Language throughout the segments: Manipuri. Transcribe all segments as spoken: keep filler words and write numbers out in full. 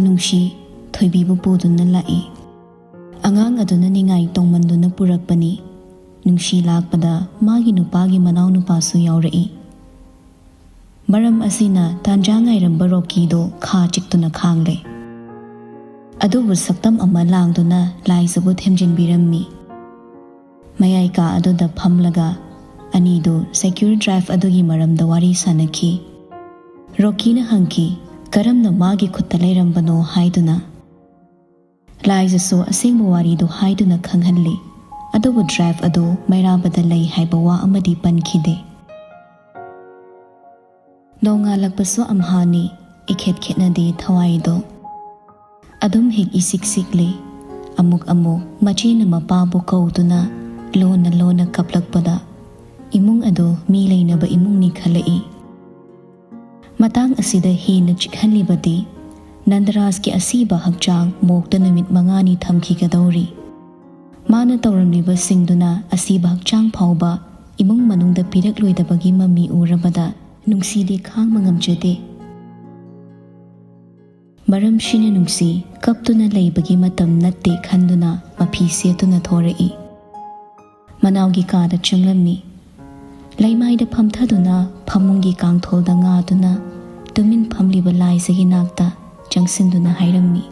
ꯅꯨꯡꯁꯤ ꯊꯣꯏꯕꯤꯕꯨ ꯄꯨꯗꯨꯅ ꯂꯥꯛꯏ꯫ ꯑꯉꯥꯡ ꯑꯗꯨꯅ ꯅꯤꯡꯉꯥꯏ ꯇꯧꯃꯟꯗꯨꯅ ꯄꯨꯔꯛꯄꯅꯤ꯫ ꯅꯨꯡꯁꯤ ꯂꯥꯛꯄꯗ ꯃꯥꯒꯤ ꯅꯨꯄꯥꯒꯤ ꯃꯅꯥꯎꯅꯨꯄꯥꯁꯨ ꯌꯥꯎꯔꯛꯏ꯫ ꯃꯔꯝ ꯑꯁꯤꯅ ꯇꯥꯟꯖꯥ ꯉꯥꯏꯔꯝꯕ ꯔꯣꯀꯤꯗꯣ ꯈꯥ ꯆꯤꯛꯇꯨꯅ ꯈꯥꯡꯂꯦ꯫ ꯑꯗꯨꯕꯨ ꯁꯛꯇꯝ ꯑꯃ ꯂꯥꯡꯗꯨꯅ ꯂꯥꯏꯖꯕꯨ ꯊꯦꯝꯖꯤꯟꯕꯤꯔꯝꯃꯤ꯫ ꯃꯌꯥꯏ ꯀꯥ ꯑꯗꯨꯗ ꯐꯝꯂꯒ ꯑꯅꯤꯗꯨ ꯁꯦꯀ꯭ꯌꯨꯔ ꯗ꯭ꯔꯥꯏꯚ ꯑꯗꯨꯒꯤ ꯃꯔꯝꯗ ꯋꯥꯔꯤ ꯁꯥꯅꯈꯤ꯫ ꯔꯣꯀꯤꯅ ꯍꯪꯈꯤ, "ꯀꯔꯝꯅ ꯃꯥꯒꯤ ꯈꯨꯠꯇ ꯂꯩꯔꯝꯕꯅꯣ?" ꯍꯥꯏꯗꯨꯅ꯫ ꯂꯥꯏꯖꯁꯨ ꯑꯁꯦꯡꯕ ꯋꯥꯔꯤꯗꯨ ꯍꯥꯏꯗꯨꯅ ꯈꯪꯍꯜꯂꯤ꯫ ꯑꯗꯨꯕꯨ ꯗ꯭ꯔꯥꯏꯚ ꯑꯗꯨ ꯃꯩꯔꯥꯕꯗ ꯂꯩ ꯍꯥꯏꯕ ꯋꯥ ꯑꯃꯗꯤ ꯄꯟꯈꯤꯗꯦ꯫ ꯅꯣꯡꯉꯥꯜꯂꯛꯄꯁꯨ ꯑꯝꯍꯥꯅꯤ, ꯏꯈꯦꯠ ꯈꯦꯠꯅꯗꯦ ꯊꯋꯥꯏꯗꯣ꯫ ꯑꯗꯨꯝ ꯍꯦꯛ ꯏꯁꯤꯛ ꯁꯤꯛꯂꯤ꯫ ꯑꯃꯨꯛ ꯑꯃꯨꯛ ꯃꯆꯦꯅ ꯃꯄꯥꯕꯨ ꯀꯧꯗꯨꯅ ꯂꯣꯟꯅ ꯂꯣꯟꯅ ꯀꯞꯂꯛꯄꯗ ꯏꯃꯨꯡ ꯑꯗꯨ ꯃꯤ ꯂꯩꯅꯕ ꯏꯃꯨꯡꯅꯤ ꯈꯜꯂꯛꯏ꯫ ꯃꯇꯥꯡ ꯑꯁꯤꯗ ꯍꯦꯟꯅ ꯆꯤꯛꯍꯜꯂꯤꯕꯗꯤ ꯅꯟꯗꯔꯥꯖꯀꯤ ꯑꯁꯤꯕ ꯍꯛꯆꯥꯡ ꯃꯣꯛꯇ ꯅꯨꯃꯤꯠ ꯃꯉꯥꯅꯤ ꯊꯝꯈꯤꯒꯗꯧꯔꯤ꯫ ꯃꯥꯅ ꯇꯧꯔꯝꯂꯤꯕꯁꯤꯡꯗꯨꯅ ꯑꯁꯤꯕ ꯍꯛꯆꯥꯡ ꯐꯥꯎꯕ ꯏꯃꯨꯡ ꯃꯅꯨꯡꯗ ꯄꯤꯔꯛꯂꯣꯏꯗꯕꯒꯤ ꯃꯃꯤ ꯎꯔꯕꯗ ꯅꯨꯡꯁꯤꯗꯤ ꯈꯥꯡꯕ ꯉꯝꯖꯗꯦ꯫ ꯃꯔꯝꯁꯤꯅ ꯅꯨꯡꯁꯤ ꯀꯞꯇꯨꯅ ꯂꯩꯕꯒꯤ ꯃꯇꯝ ꯅꯠꯇꯦ ꯈꯟꯗꯨꯅ ꯃꯐꯤ ꯁꯦꯠꯇꯨꯅ ꯊꯣꯔꯛꯏ꯫ ꯃꯅꯥꯎꯒꯤ ꯀꯥꯗ ꯆꯪꯂꯝꯃꯤ꯫ ꯂꯩꯃꯥꯏꯗ ꯐꯝꯊꯗꯨꯅ ꯐꯃꯨꯡꯒꯤ ꯀꯥꯡꯊꯣꯜꯗ ꯉꯥꯗꯨꯅ ꯇꯨꯃꯤꯟ ꯐꯝꯂꯤꯕ ꯂꯥꯏꯖꯒꯤ ꯅꯥꯛꯇ ꯆꯪꯁꯤꯟꯗꯨꯅ ꯍꯥꯏꯔꯝꯃꯤ,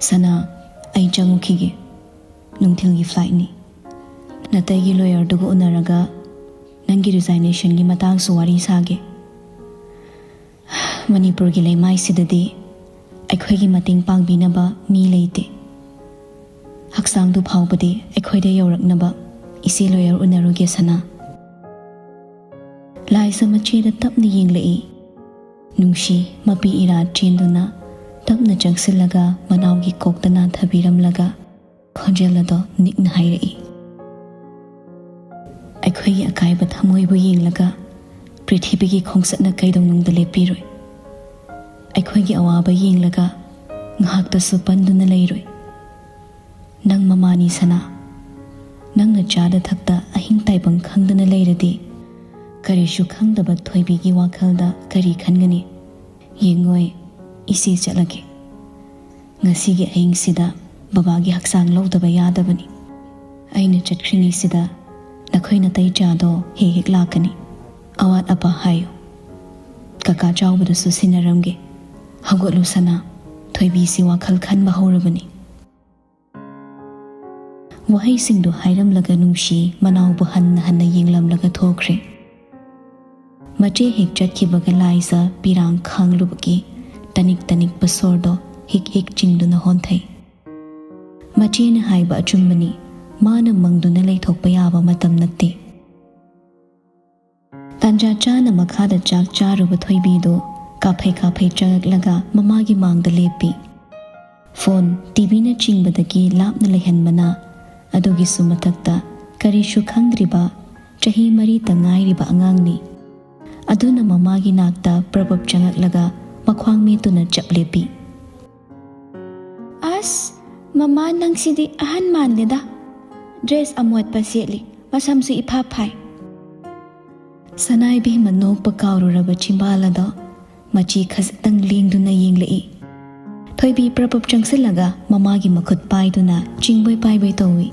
"ꯁꯅꯥ, ꯑꯩ ꯆꯪꯉꯨꯈꯤꯒꯦ꯫ ꯅꯨꯡꯊꯤꯜꯒꯤ ꯐ꯭ꯂꯥꯏꯠꯅꯤ꯫ ꯅꯇꯩꯒꯤ ꯂꯣꯌꯔꯗꯨꯒ ꯎꯅꯔꯒ ꯅꯪꯒꯤ ꯔꯤꯖꯥꯏꯅꯦꯁꯟꯒꯤ ꯃꯇꯥꯡꯁꯨ ꯋꯥꯔꯤ ꯁꯥꯒꯦ꯫ ꯃꯅꯤꯄꯨꯔꯒꯤ ꯂꯩꯃꯥꯏꯁꯤꯗꯗꯤ ꯑꯩꯈꯣꯏꯒꯤ ꯃꯇꯦꯡ ꯄꯥꯡꯕꯤꯅꯕ ꯃꯤ ꯂꯩꯇꯦ꯫ ꯍꯛꯆꯥꯡꯗꯨ ꯐꯥꯎꯕꯗꯤ ꯑꯩꯈꯣꯏꯗ ꯌꯧꯔꯛꯅꯕ ꯏꯆꯦ ꯂꯣꯌꯔ ꯎꯅꯔꯨꯒꯦ ꯁꯅꯥ꯫" ꯂꯥꯏꯖ ꯃꯆꯦꯗ ꯇꯞꯅ ꯌꯦꯡꯂꯛꯏ꯫ ꯅꯨꯡꯁꯤ ꯃꯄꯤ ꯏꯔꯥ ꯆꯦꯟꯗꯨꯅ ꯇꯞꯅ ꯆꯪꯁꯤꯜꯂꯒ ꯃꯅꯥꯎꯒꯤ ꯀꯣꯛꯇ ꯅꯥꯟꯊꯕꯤꯔꯝꯂꯒ ꯈꯣꯟꯖꯦꯜ ꯑꯗꯣ ꯅꯤꯛꯅ ꯍꯥꯏꯔꯛꯏ, "ꯑꯩꯈꯣꯏꯒꯤ ꯑꯀꯥꯏꯕ ꯊꯃꯣꯏꯕꯨ ꯌꯦꯡꯂꯒ ꯄ꯭ꯔꯤꯊꯤꯕꯤꯒꯤ ꯈꯣꯡꯆꯠꯅ ꯀꯩꯗꯧꯅꯨꯡꯗ ꯂꯦꯞꯄꯤꯔꯣꯏ꯫ ꯑꯩꯈꯣꯏꯒꯤ ꯑꯋꯥꯕ ꯌꯦꯡꯂꯒ ꯉꯥꯏꯍꯥꯛꯇꯁꯨ ꯄꯟꯗꯨꯅ ꯂꯩꯔꯣꯏ꯫ ꯅꯪ ꯃꯃꯥꯅꯤ ꯁꯅꯥ꯫ ꯅꯪꯅ ꯆꯥꯗ ꯊꯛꯇ ꯑꯍꯤꯡ ꯇꯥꯏꯕꯪ ꯈꯪꯗꯅ ꯂꯩꯔꯗꯤ ꯀꯔꯤꯁꯨ ꯈꯪꯗꯕ ꯊꯣꯏꯕꯤꯒꯤ ꯋꯥꯈꯜꯗ ꯀꯔꯤ ꯈꯟꯒꯅꯤ? ꯌꯦꯡꯉꯣꯏ, "ꯏꯆꯦ ꯆꯠꯂꯒꯦ꯫ ꯉꯁꯤꯒꯤ ꯑꯍꯤꯡꯁꯤꯗ ꯕꯕꯥꯒꯤ ꯍꯛꯆꯥꯡ ꯂꯧꯗꯕ ꯌꯥꯗꯕꯅꯤ꯫ ꯑꯩꯅ ꯆꯠꯈ꯭ꯔꯤꯉꯩꯁꯤꯗ ꯅꯈꯣꯏ ꯅꯇꯩ ꯆꯥꯗꯣ ꯍꯦꯛ ꯍꯦꯛ ꯂꯥꯛꯀꯅꯤ꯫ ꯑꯋꯥꯠ ꯑꯄꯥ ꯍꯥꯏꯌꯨ꯫ ꯀꯀꯥ ꯆꯥꯎꯕꯗꯁꯨ ꯁꯤꯟꯅꯔꯝꯒꯦ꯫ ꯍꯧꯒꯠꯂꯨ ꯁꯅꯥ, ꯊꯣꯏꯕꯤꯁꯤ ꯋꯥꯈꯜ ꯈꯟꯕ ꯍꯧꯔꯕꯅꯤ"꯫ ꯋꯥꯍꯩꯁꯤꯡꯗꯨ ꯍꯥꯏꯔꯝꯂꯒ ꯅꯨꯡꯁꯤ ꯃꯅꯥꯎꯕꯨ ꯍꯟꯅ ꯍꯟꯅ ꯌꯦꯡꯂꯝꯂꯒ ꯊꯣꯛꯈ꯭ꯔꯦ꯫ ꯃꯆꯦ ꯍꯦꯛ ꯆꯠꯈꯤꯕꯒ ꯂꯥꯏꯖ ꯄꯤꯔꯥꯡ ꯈꯥꯡꯂꯨꯕꯒꯤ ꯇꯅꯤꯛ ꯇꯅꯤꯛꯄ ꯁꯣꯔꯗꯣ ꯍꯤꯛ ꯍꯤꯛ ꯆꯤꯡꯗꯨꯅ ꯍꯣꯟꯊꯩ꯫ ꯃꯆꯦꯅ ꯍꯥꯏꯕ ꯑꯆꯨꯝꯕꯅꯤ, ꯃꯥꯅ ꯃꯪꯗꯨꯅ ꯂꯩꯊꯣꯛꯄ ꯌꯥꯕ ꯃꯇꯝ ꯅꯠꯇꯦ꯫ ꯇꯥꯟꯖꯥ ꯆꯥꯅ ꯃꯈꯥꯗ ꯆꯥꯛ ꯆꯥꯔꯨꯕ ꯊꯣꯏꯕꯤꯗꯨ ꯀꯥꯐꯩ ꯀꯥꯐꯩ ꯆꯪꯉꯛꯂꯒ ꯃꯃꯥꯒꯤ ꯃꯥꯡꯗ ꯂꯦꯞꯄꯤ꯫ ꯐꯣꯟ, ꯇꯤꯚꯤꯅꯆꯤꯡꯕꯗꯒꯤ ꯂꯥꯞꯅ ꯂꯩꯍꯟꯕꯅ, ꯑꯗꯨꯒꯤꯁꯨ ꯃꯊꯛꯇ ꯀꯔꯤꯁꯨ ꯈꯪꯗ꯭ꯔꯤꯕ ꯆꯍꯤ ꯃꯔꯤꯇ ꯉꯥꯏꯔꯤꯕ ꯑꯉꯥꯡꯅꯤ꯫ ꯑꯗꯨꯅ ꯃꯃꯥꯒꯤ ꯅꯥꯛꯇ ꯄ꯭ꯔꯕꯞ ꯆꯪꯉꯛꯂꯒ ꯃꯈ꯭ꯋꯥꯡ ꯃꯦꯠꯇꯨꯅ ꯆꯞ ꯂꯦꯞꯄꯤ꯫ "ꯑꯁ, ꯃꯃꯥ, ꯅꯪꯁꯤꯗꯤ ꯑꯍꯟ ꯃꯥꯜꯂꯦꯗ꯫ ꯗ꯭ꯔꯦꯁ ꯑꯃꯣꯠꯄ ꯁꯦꯠꯂꯤ, ꯃꯁꯝꯁꯨ ꯏꯐꯥ ꯐꯥꯏ"꯫ ꯁꯅꯥ ꯏꯕꯦꯝꯃ ꯅꯣꯛꯄ ꯀꯥꯎꯔꯨꯔꯕ ꯆꯤꯝꯕꯥꯜ ꯑꯗꯣ ꯃꯆꯤ ꯈꯖꯤꯛꯇꯪ ꯂꯦꯡꯗꯨꯅ ꯌꯦꯡꯂꯛꯏ꯫ ꯊꯣꯏꯕꯤ ꯄ꯭ꯔꯞ ꯄ꯭ꯔꯞ ꯆꯪꯁꯤꯜꯂꯒ ꯃꯃꯥꯒꯤ ꯃꯈꯨꯠ ꯄꯥꯏꯗꯨꯅ ꯆꯤꯡꯕꯣꯏ ꯄꯥꯏꯕꯣꯏ ꯇꯧꯏ꯫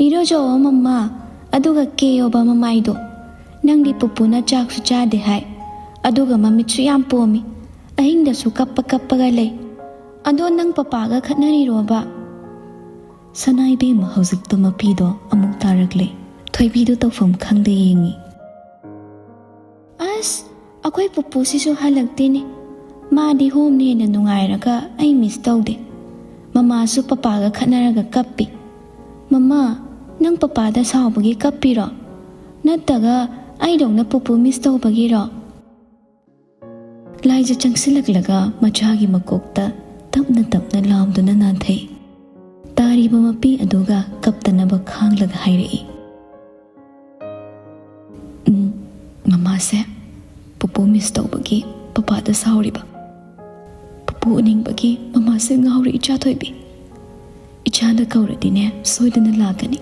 "ꯏꯔꯨꯖꯧꯑꯣ ꯃꯃꯥ, ꯑꯗꯨꯒ ꯀꯦꯌꯣꯕ ꯃꯃꯥꯏꯗꯣ꯫ ꯅꯪꯗꯤ ꯄꯨꯄꯨꯅ ꯆꯥꯛꯁꯨ ꯆꯥꯗꯦ ꯍꯥꯏ, ꯑꯗꯨꯒ ꯃꯃꯤꯠꯁꯨ ꯌꯥꯝ ꯄꯣꯝꯃꯤ꯫ ꯑꯍꯤꯡꯗꯁꯨ ꯀꯞꯄ ꯀꯞꯄꯒ ꯂꯩ꯫ ꯑꯗꯣ ꯅꯪ ꯄꯄꯥꯒ ꯈꯠꯅꯔꯤꯔꯣꯕ?" ꯁꯅꯥ ꯏꯕꯦꯝꯃ ꯍꯧꯖꯤꯛꯇ ꯃꯄꯤꯗꯣ ꯑꯃꯨꯛ ꯇꯥꯔꯛꯂꯦ꯫ ꯊꯣꯏꯕꯤꯗꯨ ꯇꯧꯐꯝ ꯈꯪꯗ ꯌꯦꯡꯉꯤ꯫ "ꯑꯁ, ꯑꯩꯈꯣꯏ ꯄꯨꯄꯨꯁꯤꯁꯨ ꯍꯜꯂꯛꯇꯦꯅꯦ꯫ ꯃꯥꯗꯤ ꯍꯣꯝꯅ ꯍꯦꯟꯅ ꯅꯨꯡꯉꯥꯏꯔꯒ ꯑꯩ ꯃꯤꯁ ꯇꯧꯗꯦ꯫ ꯃꯃꯥꯁꯨ ꯄꯄꯥꯒ ꯈꯠꯅꯔꯒ ꯀꯞꯄꯤ꯫ ꯃꯃꯥ, ꯅꯪ ꯄꯄꯥꯗ ꯁꯥꯎꯕꯒꯤ ꯀꯞꯄꯤꯔꯣ? ꯅꯠꯇ꯭ꯔꯒ ꯑꯩꯗꯧꯅ ꯄꯨꯄꯨ ꯃꯤꯁ ꯇꯧꯕꯒꯤꯔꯣ?" ꯂꯥꯏꯖ ꯆꯪꯁꯤꯜꯂꯛꯂꯒ ꯃꯆꯥꯒꯤ ꯃꯀꯣꯛꯇ ꯇꯞꯅ ꯇꯞꯅ ꯂꯥꯝꯗꯨꯅ ꯅꯥꯟꯊꯩ꯫ ꯇꯥꯔꯤꯕ ꯃꯄꯤ ꯑꯗꯨꯒ ꯀꯞꯇꯅꯕ ꯈꯥꯡꯂꯒ ꯍꯥꯏꯔꯛꯏ꯫ "ꯎꯝ, ꯃꯃꯥꯁꯦ ꯄꯨꯄꯨ ꯃꯤꯁ ꯇꯧꯕꯒꯤ ꯄꯄꯥꯗ ꯁꯥꯎꯔꯤꯕ꯫ ꯄꯨꯄꯨ ꯎꯅꯤꯡꯕꯒꯤ ꯃꯃꯥꯁꯦ ꯉꯥꯎꯔꯤ ꯏꯆꯥ ꯊꯣꯏꯕꯤ꯫ ꯏꯆꯥꯅ ꯀꯧꯔꯗꯤꯅꯦ ꯁꯣꯏꯗꯅ ꯂꯥꯛꯀꯅꯤ꯫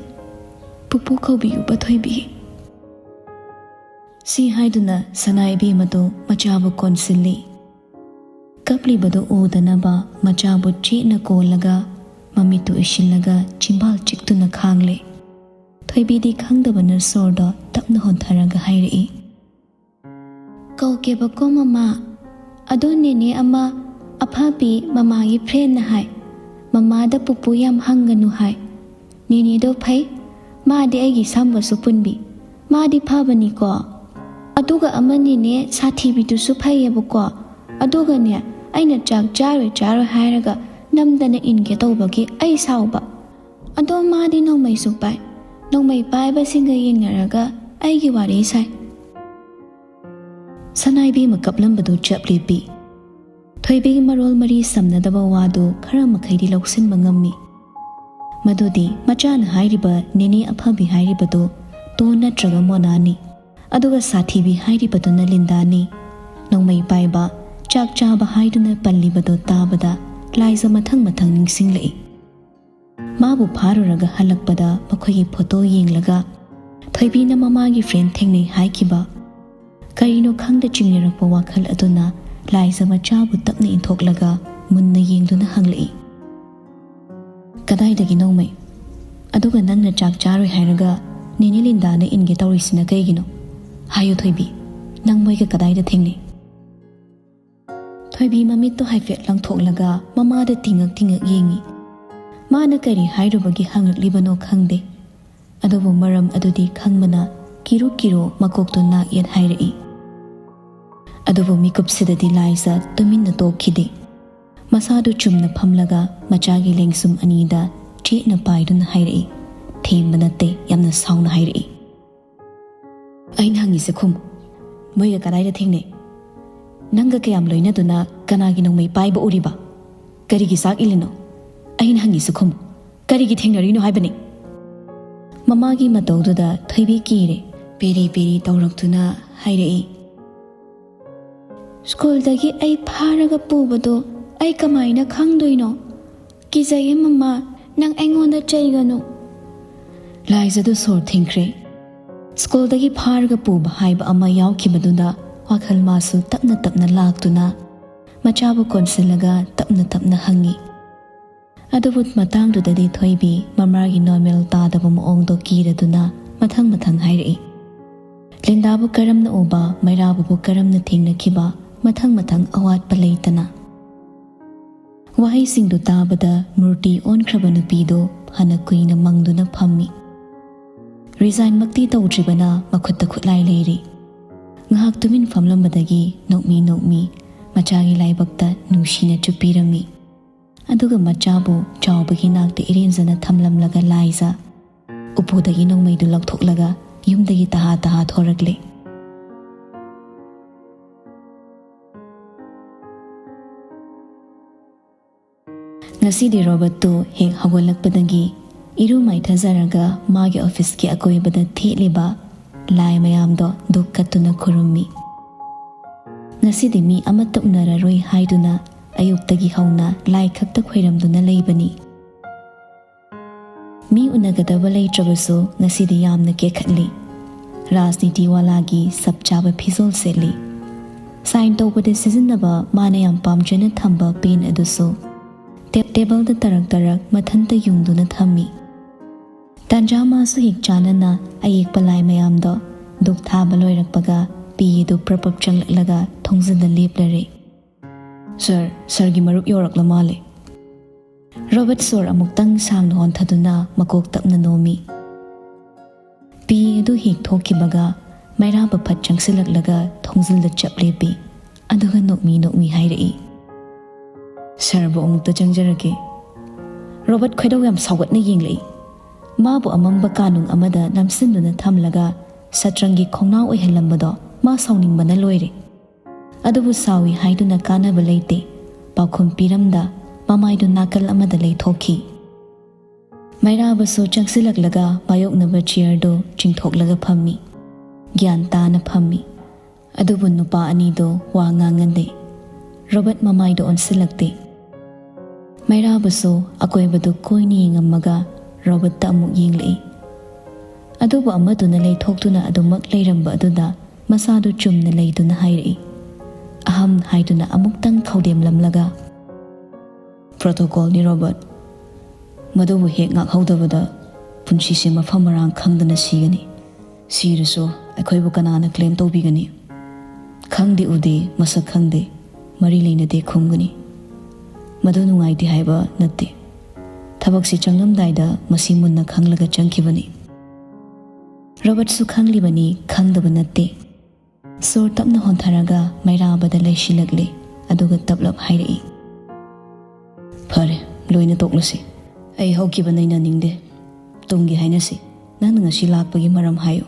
ꯄꯨꯄꯨ ꯀꯧꯕꯤꯌꯨꯕ ꯊꯣꯏꯕꯤ"꯫ ꯁꯤ ꯍꯥꯏꯗꯨꯅ ꯁꯅꯥ ꯏꯕꯦꯝꯃꯗꯨ ꯃꯆꯥꯕꯨ ꯀꯣꯟꯁꯤꯜꯂꯤ꯫ ꯀꯞꯂꯤꯕꯗꯨ ꯎꯗꯅꯕ ꯃꯆꯥꯕꯨ ꯆꯦꯠꯅ ꯀꯣꯜꯂꯒ ꯃꯃꯤꯠꯇꯨ ꯎꯏꯁꯤꯜꯂꯒ ꯆꯤꯝꯕꯥꯜ ꯆꯤꯛꯇꯨꯅ ꯈꯥꯡꯂꯦ꯫ ꯊꯣꯏꯕꯤꯗꯤ ꯈꯪꯗꯕꯅ ꯁꯣꯔꯗꯣ ꯇꯞꯅ ꯍꯣꯟꯊꯔꯒ ꯍꯥꯏꯔꯛꯏ, "ꯀꯧꯒꯦꯕꯀꯣ ꯃꯃꯥ꯫ ꯑꯗꯣ ꯅꯦꯅꯦ ꯑꯃ ꯑꯐꯕꯤ ꯃꯃꯥꯒꯤ friendꯅ ꯍꯥꯏ, ꯃꯃꯥꯗ ꯄꯨꯄꯨ ꯌꯥꯝ ꯍꯪꯒꯅꯨ ꯍꯥꯏ꯫ ꯅꯦꯅꯦꯗꯣ ꯐꯩ, ꯃꯥꯗꯤ ꯑꯩꯒꯤ ꯁꯝꯕꯁꯨ ꯄꯨꯟꯕꯤ꯫ ꯃꯥꯗꯤ ꯐꯕꯅꯤꯀꯣ꯫ ꯑꯗꯨꯒ ꯑꯃꯅꯤꯅꯦ, ꯁꯥꯊꯤꯕꯤꯗꯨꯁꯨ ꯐꯩꯌꯦꯕꯀꯣ꯫ ꯑꯗꯨꯒꯅꯦ, ꯑꯩꯅ ꯆꯥꯛ ꯆꯥꯔꯣꯏ ꯆꯥꯔꯣꯏ ꯍꯥꯏꯔꯒ ꯅꯝꯗꯅ ꯏꯟꯒꯦ ꯇꯧꯕꯒꯤ ꯑꯩ ꯁꯥꯎꯕ꯫ ꯑꯗꯣ ꯃꯥꯗꯤ ꯅꯣꯡꯃꯩꯁꯨ ꯄꯥꯏ꯫ ꯅꯣꯡꯃꯩ ꯄꯥꯏꯕꯁꯤꯡꯒ ꯌꯦꯡꯅꯔꯒ ꯑꯩꯒꯤ ꯋꯥꯔꯤ ꯁꯥꯏ꯫" ꯁꯅꯥꯏꯕꯦꯝꯃ ꯀꯞꯂꯝꯕꯗꯨ ꯆꯞ ꯂꯦꯞꯄꯤ꯫ ꯊꯣꯏꯕꯤꯒꯤ ꯃꯔꯣꯜ ꯃꯔꯤ ꯁꯝꯅꯗꯕ ꯋꯥꯗꯨ ꯈꯔ ꯃꯈꯩꯗꯤ ꯂꯧꯁꯤꯟꯕ ꯉꯝꯃꯤ꯫ ꯃꯗꯨꯗꯤ ꯃꯆꯥꯅ ꯍꯥꯏꯔꯤꯕ ꯅꯦꯅꯦ ꯑꯐꯕꯤ ꯍꯥꯏꯔꯤꯕꯗꯨ ꯇꯣꯟ ꯅꯠꯇ꯭ꯔꯒ ꯃꯣꯅꯥꯅꯤ꯫ ꯑꯗꯨꯒ ꯁꯥꯊꯤꯕꯤ ꯍꯥꯏꯔꯤꯕꯗꯨꯅ ꯂꯤꯟꯗꯥꯅꯤ꯫ ꯅꯣꯡꯃꯩ ꯄꯥꯏꯕ, ꯆꯥꯛ ꯆꯥꯕ ꯍꯥꯏꯗꯨꯅ ꯄꯜꯂꯤꯕꯗꯨ ꯇꯥꯕꯗ ꯂꯥꯏꯖ ꯃꯊꯪ ꯃꯊꯪ ꯅꯤꯡꯁꯤꯡꯂꯛꯏ꯫ ꯃꯥꯕꯨ ꯐꯥꯔꯨꯔꯒ ꯍꯜꯂꯛꯄꯗ ꯃꯈꯣꯏꯒꯤ photo ꯌꯦꯡꯂꯒ ꯊꯣꯏꯕꯤꯅ ꯃꯃꯥꯒꯤ friend ꯊꯦꯡꯅꯩ ꯍꯥꯏꯈꯤꯕ, ꯀꯔꯤꯅꯣ ꯈꯪꯗ ꯆꯤꯡꯅꯔꯛꯄ ꯋꯥꯈꯜ ꯑꯗꯨꯅ ꯂꯥꯏꯖ ꯃꯆꯥꯕꯨ ꯇꯞꯅ ꯏꯟꯊꯣꯛꯂꯒ ꯃꯨꯟꯅ ꯌꯦꯡꯗꯨꯅ ꯍꯪꯂꯛꯏ, "ꯀꯗꯥꯏꯗꯒꯤ ꯅꯣꯡꯃꯩ? ꯑꯗꯨꯒ ꯅꯪꯅ ꯆꯥꯛ ꯆꯥꯔꯣꯏ ꯍꯥꯏꯔꯒ ꯅꯦꯅꯦ ꯂꯤꯟꯗꯥꯅ ꯏꯟꯒꯦ ꯇꯧꯔꯤꯁꯤꯅ ꯀꯩꯒꯤꯅꯣ? ꯍꯥꯏꯌꯨ ꯊꯣꯏꯕꯤ, ꯅꯪ ꯃꯣꯏꯒ ꯀꯗꯥꯏꯗ ꯊꯦꯡꯅꯩ?" ꯊꯣꯏꯕꯤ ꯃꯃꯤꯠꯇꯣ ꯍꯥꯏꯐꯦꯠ ꯂꯪꯊꯣꯛꯂꯒ ꯃꯃꯥꯗ ꯇꯤꯡꯉꯛ ꯇꯤꯡꯉꯛ ꯌꯦꯡꯉꯤ꯫ ꯃꯥꯅ ꯀꯔꯤ ꯍꯥꯏꯔꯨꯕꯒꯤ ꯍꯪꯂꯛꯂꯤꯕꯅꯣ ꯈꯪꯗꯦ꯫ ꯑꯗꯨꯕꯨ ꯃꯔꯝ ꯑꯗꯨꯗꯤ ꯈꯪꯕꯅ ꯀꯤꯔꯨ ꯀꯤꯔꯨ ꯃꯀꯣꯛꯇꯣ ꯅꯥꯛ ꯌꯦꯠ ꯍꯥꯏꯔꯛꯏ꯫ ꯑꯗꯨꯕꯨ ꯃꯤꯀꯨꯞꯁꯤꯗꯗꯤ ꯂꯥꯏꯖ ꯇꯨꯃꯤꯟꯅ ꯇꯣꯛꯈꯤꯗꯦ꯫ ꯃꯁꯥꯗꯨ ꯆꯨꯝꯅ ꯐꯝꯂꯒ ꯃꯆꯥꯒꯤ ꯂꯦꯡꯁꯨꯝ ꯑꯅꯤꯗ ꯆꯦꯠꯅ ꯄꯥꯏꯗꯨꯅ ꯍꯥꯏꯔꯛꯏ꯫ ꯊꯦꯝꯕ ꯅꯠꯇꯦ, ꯌꯥꯝꯅ ꯁꯥꯎꯅ ꯍꯥꯏꯔꯛꯏ꯫ "ꯑꯩꯅ ꯍꯪꯉꯤꯁꯦ ꯈꯨꯝꯃꯨ꯫ ꯃꯣꯏꯒ ꯀꯗꯥꯏꯗ ꯊꯦꯡꯅꯩ? ꯅꯪꯒ ꯀꯌꯥꯝ ꯂꯣꯏꯅꯗꯨꯅ ꯀꯅꯥꯒꯤ ꯅꯣꯡꯃꯩ ꯄꯥꯏꯕ ꯎꯔꯤꯕ? ꯀꯔꯤꯒꯤ ꯆꯥꯛ ꯏꯜꯂꯤꯅꯣ? ꯑꯩꯅ ꯍꯪꯉꯤꯁꯦ ꯈꯨꯝꯃꯨ꯫ ꯀꯔꯤꯒꯤ ꯊꯦꯡꯅꯔꯤꯅꯣ ꯍꯥꯏꯕꯅꯤ?" ꯃꯃꯥꯒꯤ ꯃꯇꯧꯗꯨꯗ ꯊꯣꯏꯕꯤ ꯀꯤꯔꯦ꯫ ꯄꯦꯔꯤ ꯄꯦꯔꯤ ꯇꯧꯔꯛꯇꯨꯅ ꯍꯥꯏꯔꯛꯏ, "ꯁ꯭ꯀꯨꯜꯗꯒꯤ ꯑꯩ ꯐꯥꯔꯒ ꯄꯨꯕꯗꯣ ꯑꯩ ꯀꯃꯥꯏꯅ ꯈꯪꯗꯣꯏꯅꯣ? ꯀꯤꯖꯩꯌꯦ ꯃꯃꯥ, ꯅꯪ ꯑꯩꯉꯣꯟꯗ ꯆꯩꯒꯅꯨ꯫" ꯂꯥꯏꯖꯗꯨ ꯁꯣꯔ ꯊꯤꯡꯈ꯭ꯔꯦ꯫ ꯁ꯭ꯀꯨꯜꯗꯒꯤ ꯐꯥꯔꯒ ꯄꯨꯕ ꯍꯥꯏꯕ ꯑꯃ ꯌꯥꯎꯈꯤꯕꯗꯨꯗ ꯋꯥꯈꯜ ꯃꯥꯁꯨ ꯇꯞꯅ ꯇꯞꯅ ꯂꯥꯛꯇꯨꯅ ꯃꯆꯥꯕꯨ ꯀꯣꯟꯁꯤꯜꯂꯒ ꯇꯞꯅ ꯇꯞꯅ ꯍꯪꯉꯤ꯫ ꯑꯗꯨꯕꯨ ꯃꯇꯥꯡꯗꯨꯗꯗꯤ ꯊꯣꯏꯕꯤ ꯃꯃꯥꯒꯤ ꯅꯣꯔꯃꯦꯜ ꯇꯥꯗꯕ ꯃꯑꯣꯡꯗꯣ ꯀꯤꯔꯗꯨꯅ ꯃꯊꯪ ꯃꯊꯪ ꯍꯥꯏꯔꯛꯏ꯫ ꯂꯤꯟꯗꯥꯕꯨ ꯀꯔꯝꯅ ꯎꯕ, ꯃꯩꯔꯥꯕꯕꯨ ꯀꯔꯝꯅ ꯊꯦꯡꯅꯈꯤꯕ, ꯃꯊꯪ ꯃꯊꯪ ꯑꯋꯥꯠꯄ ꯂꯩꯇꯅ꯫ ꯋꯥꯍꯩꯁꯤꯡꯗꯨ ꯇꯥꯕꯗ ꯃꯨꯔꯇꯤ ꯑꯣꯟꯈ꯭ꯔꯕ ꯅꯨꯄꯤꯗꯨ ꯐꯅ ꯀꯨꯏꯅ ꯃꯪꯗꯨꯅ ꯐꯝꯃꯤ꯫ ꯔꯤꯖꯥꯏꯟꯃꯛꯇꯤ ꯇꯧꯗ꯭ꯔꯤꯕꯅ ꯃꯈꯨꯠꯇ ꯈꯨꯠꯂꯥꯏ ꯂꯩꯔꯤ꯫ ꯉꯥꯏꯍꯥꯛ ꯇꯨꯃꯤꯟ ꯐꯝꯂꯝꯕꯗꯒꯤ ꯅꯣꯛꯃꯤ ꯅꯣꯛꯃꯤ ꯃꯆꯥꯒꯤ ꯂꯥꯏꯕꯛꯇ ꯅꯨꯡꯁꯤꯅ ꯆꯨꯞꯄꯤꯔꯝꯃꯤ꯫ ꯑꯗꯨꯒ ꯃꯆꯥꯕꯨ ꯆꯥꯎꯕꯒꯤ ꯅꯥꯛꯇ ꯏꯔꯦꯟꯖꯅ ꯊꯝꯂꯝꯂꯒ ꯂꯥꯏꯖ ꯎꯄꯨꯗꯒꯤ ꯅꯣꯡꯃꯩꯗꯨ ꯂꯧꯊꯣꯛꯂꯒ ꯌꯨꯝꯗꯒꯤ ꯇꯍꯥ ꯇꯍꯥ ꯊꯣꯔꯛꯂꯦ꯫ ꯉꯁꯤꯗꯤ ꯔꯣꯕꯔꯠꯇꯨ ꯍꯦꯛ ꯍꯧꯒꯠꯂꯛꯄꯗꯒꯤ ꯏꯔꯨ ꯃꯥꯏꯊꯖꯔꯒ ꯃꯥꯒꯤ ꯑꯣꯐꯤꯁꯀꯤ ꯑꯀꯣꯏꯕꯗ ꯊꯦꯠꯂꯤꯕ ꯂꯥꯏ ꯃꯌꯥꯝꯗꯣ ꯙꯨꯛ ꯀꯠꯇꯨꯅ ꯈꯨꯔꯨꯝꯃꯤ꯫ ꯉꯁꯤꯗꯤ ꯃꯤ ꯑꯃꯠꯇ ꯎꯅꯔꯔꯣꯏ ꯍꯥꯏꯗꯨꯅ ꯑꯌꯨꯛꯇꯒꯤ ꯍꯧꯅ ꯂꯥꯏ ꯈꯛꯇ ꯈꯣꯏꯔꯝꯗꯨꯅ ꯂꯩꯕꯅꯤ꯫ ꯃꯤ ꯎꯅꯒꯗꯕ ꯂꯩꯇ꯭ꯔꯕꯁꯨ ꯉꯁꯤꯗꯤ ꯌꯥꯝꯅ ꯀꯦꯈꯠꯂꯤ꯫ ꯔꯥꯖꯅꯤꯇꯤ ꯋꯥꯂꯥꯒꯤ ꯆꯞ ꯆꯥꯕ ꯐꯤꯖꯣꯜ ꯁꯦꯠꯂꯤ꯫ ꯁꯥꯏꯟ ꯇꯧꯕꯗ ꯁꯤꯖꯤꯟꯅꯕ ꯃꯥꯅ ꯌꯥꯝ ꯄꯥꯝꯖꯅ ꯊꯝꯕ ꯄꯦꯟ ꯑꯗꯨꯁꯨ ꯇꯦꯞ-, ꯇꯦꯕꯜꯗ ꯇꯔꯛ ꯇꯔꯛ ꯃꯊꯟꯇ ꯌꯨꯡꯗꯨꯅ ꯊꯝꯃꯤ꯫ ꯇꯥꯟꯖꯥ ꯃꯥꯁꯨ ꯍꯦꯛ ꯆꯥꯅꯅ ꯑꯌꯦꯛꯄ ꯂꯥꯏ ꯃꯌꯥꯝꯗꯣ ꯙꯨꯛ ꯊꯥꯕ ꯂꯣꯏꯔꯛꯄꯒ ꯄꯤ ꯑꯗꯨ ꯄ꯭ꯔꯞ ꯄ꯭ꯔꯞ ꯆꯪꯂꯛꯂꯒ ꯊꯣꯡꯖꯤꯟꯗ ꯂꯦꯞꯂꯔꯦ꯫ "ꯁꯥꯔ, ꯁꯥꯔꯒꯤ ꯃꯔꯨꯞ ꯌꯧꯔꯛꯂ ꯃꯥꯜꯂꯦ꯫" ꯔꯣꯕꯔꯠ ꯁꯣꯔ ꯑꯃꯨꯛꯇꯪ ꯁꯥꯡꯅ ꯍꯣꯟꯊꯗꯨꯅ ꯃꯀꯣꯛ ꯇꯞꯅ ꯅꯣꯝꯃꯤ꯫ ꯄꯤ ꯑꯗꯨ ꯍꯦꯛ ꯊꯣꯛꯈꯤꯕꯒ ꯃꯩꯔꯥꯕ ꯐꯠ ꯆꯪꯁꯤꯜꯂꯛꯂꯒ ꯊꯣꯡꯖꯤꯜꯗ ꯆꯞ ꯂꯦꯞꯄꯤ꯫ ꯑꯗꯨꯒ ꯅꯣꯛꯃꯤ ꯅꯣꯛꯃꯤ ꯍꯥꯏꯔꯛꯏ, "ꯁꯥꯔꯕꯨ ꯑꯃꯨꯛꯇ ꯆꯪꯖꯔꯒꯦ꯫" ꯔꯣꯕꯔꯠ ꯈꯣꯏꯗꯧ ꯌꯥꯝ ꯁꯥꯎꯒꯠꯅ ꯌꯦꯡꯂꯛꯏ꯫ ꯃꯥꯕꯨ ꯑꯃꯝꯕ ꯀꯥꯅꯨꯡ ꯑꯃꯗ ꯅꯝꯁꯤꯟꯗꯨꯅ ꯊꯝꯂꯒ ꯁꯇ꯭ꯔꯪꯒꯤ ꯈꯣꯡꯅꯥꯎ ꯑꯣꯏꯍꯜꯂꯝꯕꯗꯣ ꯃꯥ ꯁꯥꯎꯅꯤꯡꯕꯅ ꯂꯣꯏꯔꯦ꯫ ꯑꯗꯨꯕꯨ ꯁꯥꯎꯏ ꯍꯥꯏꯗꯨꯅ ꯀꯥꯟꯅꯕ ꯂꯩꯇꯦ꯫ ꯄꯥꯎꯈꯨꯝ ꯄꯤꯔꯝꯗ ꯃꯃꯥꯏꯗꯨ ꯅꯥꯀꯜ ꯑꯃꯗ ꯂꯩꯊꯣꯛꯈꯤ꯫ ꯃꯩꯔꯥꯕꯁꯨ ꯆꯪꯁꯤꯜꯂꯛꯂꯒ ꯃꯥꯌꯣꯛꯅꯕ ꯆꯤꯌꯔꯗꯨ ꯆꯤꯡꯊꯣꯛꯂꯒ ꯐꯝꯃꯤ꯫ ꯒ꯭ꯌꯥꯟ ꯇꯥꯅ ꯐꯝꯃꯤ꯫ ꯑꯗꯨꯕꯨ ꯅꯨꯄꯥ ꯑꯅꯤꯗꯨ ꯋꯥ ꯉꯥꯡꯅꯗꯦ꯫ ꯔꯣꯕꯔꯠ ꯃꯃꯥꯏꯗꯨ ꯑꯣꯟꯁꯤꯜꯂꯛꯇꯦ꯫ ꯃꯩꯔꯥꯕꯁꯨ ꯑꯀꯣꯏꯕꯗꯨ ꯀꯣꯏꯅ ꯌꯦꯡꯉꯝꯃꯒ ꯔꯣꯕꯔꯠꯇ ꯑꯃꯨꯛ ꯌꯦꯡꯂꯛꯏ꯫ ꯑꯗꯨꯕꯨ ꯑꯃꯗꯨꯅ ꯂꯩꯊꯣꯛꯇꯨꯅ ꯑꯗꯨꯃꯛ ꯂꯩꯔꯝꯕ ꯑꯗꯨꯗ ꯃꯁꯥꯗꯨ ꯆꯨꯝꯅ ꯂꯩꯗꯨꯅ ꯍꯥꯏꯔꯛꯏ, ꯑꯍꯝ ꯍꯥꯏꯗꯨꯅ ꯑꯃꯨꯛꯇꯪ ꯈꯧꯗꯦꯝꯂꯝꯂꯒ, "Protocolꯅꯤ, ꯔꯣꯕꯔꯠ꯫ ꯃꯗꯨꯕꯨ ꯍꯦꯛ ꯉꯥꯛꯍꯧꯗꯕꯗ ꯄꯨꯟꯁꯤꯁꯦ ꯃꯐꯝ ꯃꯔꯥꯡ ꯈꯪꯗꯅ ꯁꯤꯒꯅꯤ꯫ ꯁꯤꯔꯁꯨ ꯑꯩꯈꯣꯏꯕꯨ ꯀꯅꯥꯅ ꯀ꯭ꯂꯦꯝ ꯇꯧꯕꯤꯒꯅꯤ? ꯈꯪꯗꯦ ꯎꯗꯦ, ꯃꯁꯛ ꯈꯪꯗꯦ, ꯃꯔꯤ ꯂꯩꯅꯗꯦ ꯈꯨꯝꯒꯅꯤ꯫ ꯃꯗꯨ ꯅꯨꯡꯉꯥꯏꯇꯦ ꯍꯥꯏꯕ ꯅꯠꯇꯦ꯫ ꯊꯕꯛꯁꯤ ꯆꯪꯂꯝꯗꯥꯏꯗ ꯃꯁꯤ ꯃꯨꯟꯅ ꯈꯪꯂꯒ ꯆꯪꯈꯤꯕꯅꯤ꯫" ꯔꯣꯕꯔꯠꯁꯨ ꯈꯪꯂꯤꯕꯅꯤ, ꯈꯪꯗꯕ ꯅꯠꯇꯦ꯫ ꯁꯣꯔ ꯇꯞꯅ ꯍꯣꯟꯊꯔꯒ ꯃꯩꯔꯥꯕꯗ ꯂꯩꯁꯤꯜꯂꯛꯂꯦ, ꯑꯗꯨꯒ ꯇꯞꯂꯞ ꯍꯥꯏꯔꯛꯏ, "ꯐꯔꯦ, ꯂꯣꯏꯅ ꯇꯣꯛꯂꯁꯤ꯫ ꯑꯩ ꯍꯧꯈꯤꯕ ꯅꯩꯅꯅꯤꯡꯗꯦ꯫ ꯇꯨꯡꯒꯤ ꯍꯥꯏꯅꯁꯤ꯫ ꯅꯪꯅ ꯉꯁꯤ ꯂꯥꯛꯄꯒꯤ ꯃꯔꯝ ꯍꯥꯏꯌꯨ꯫"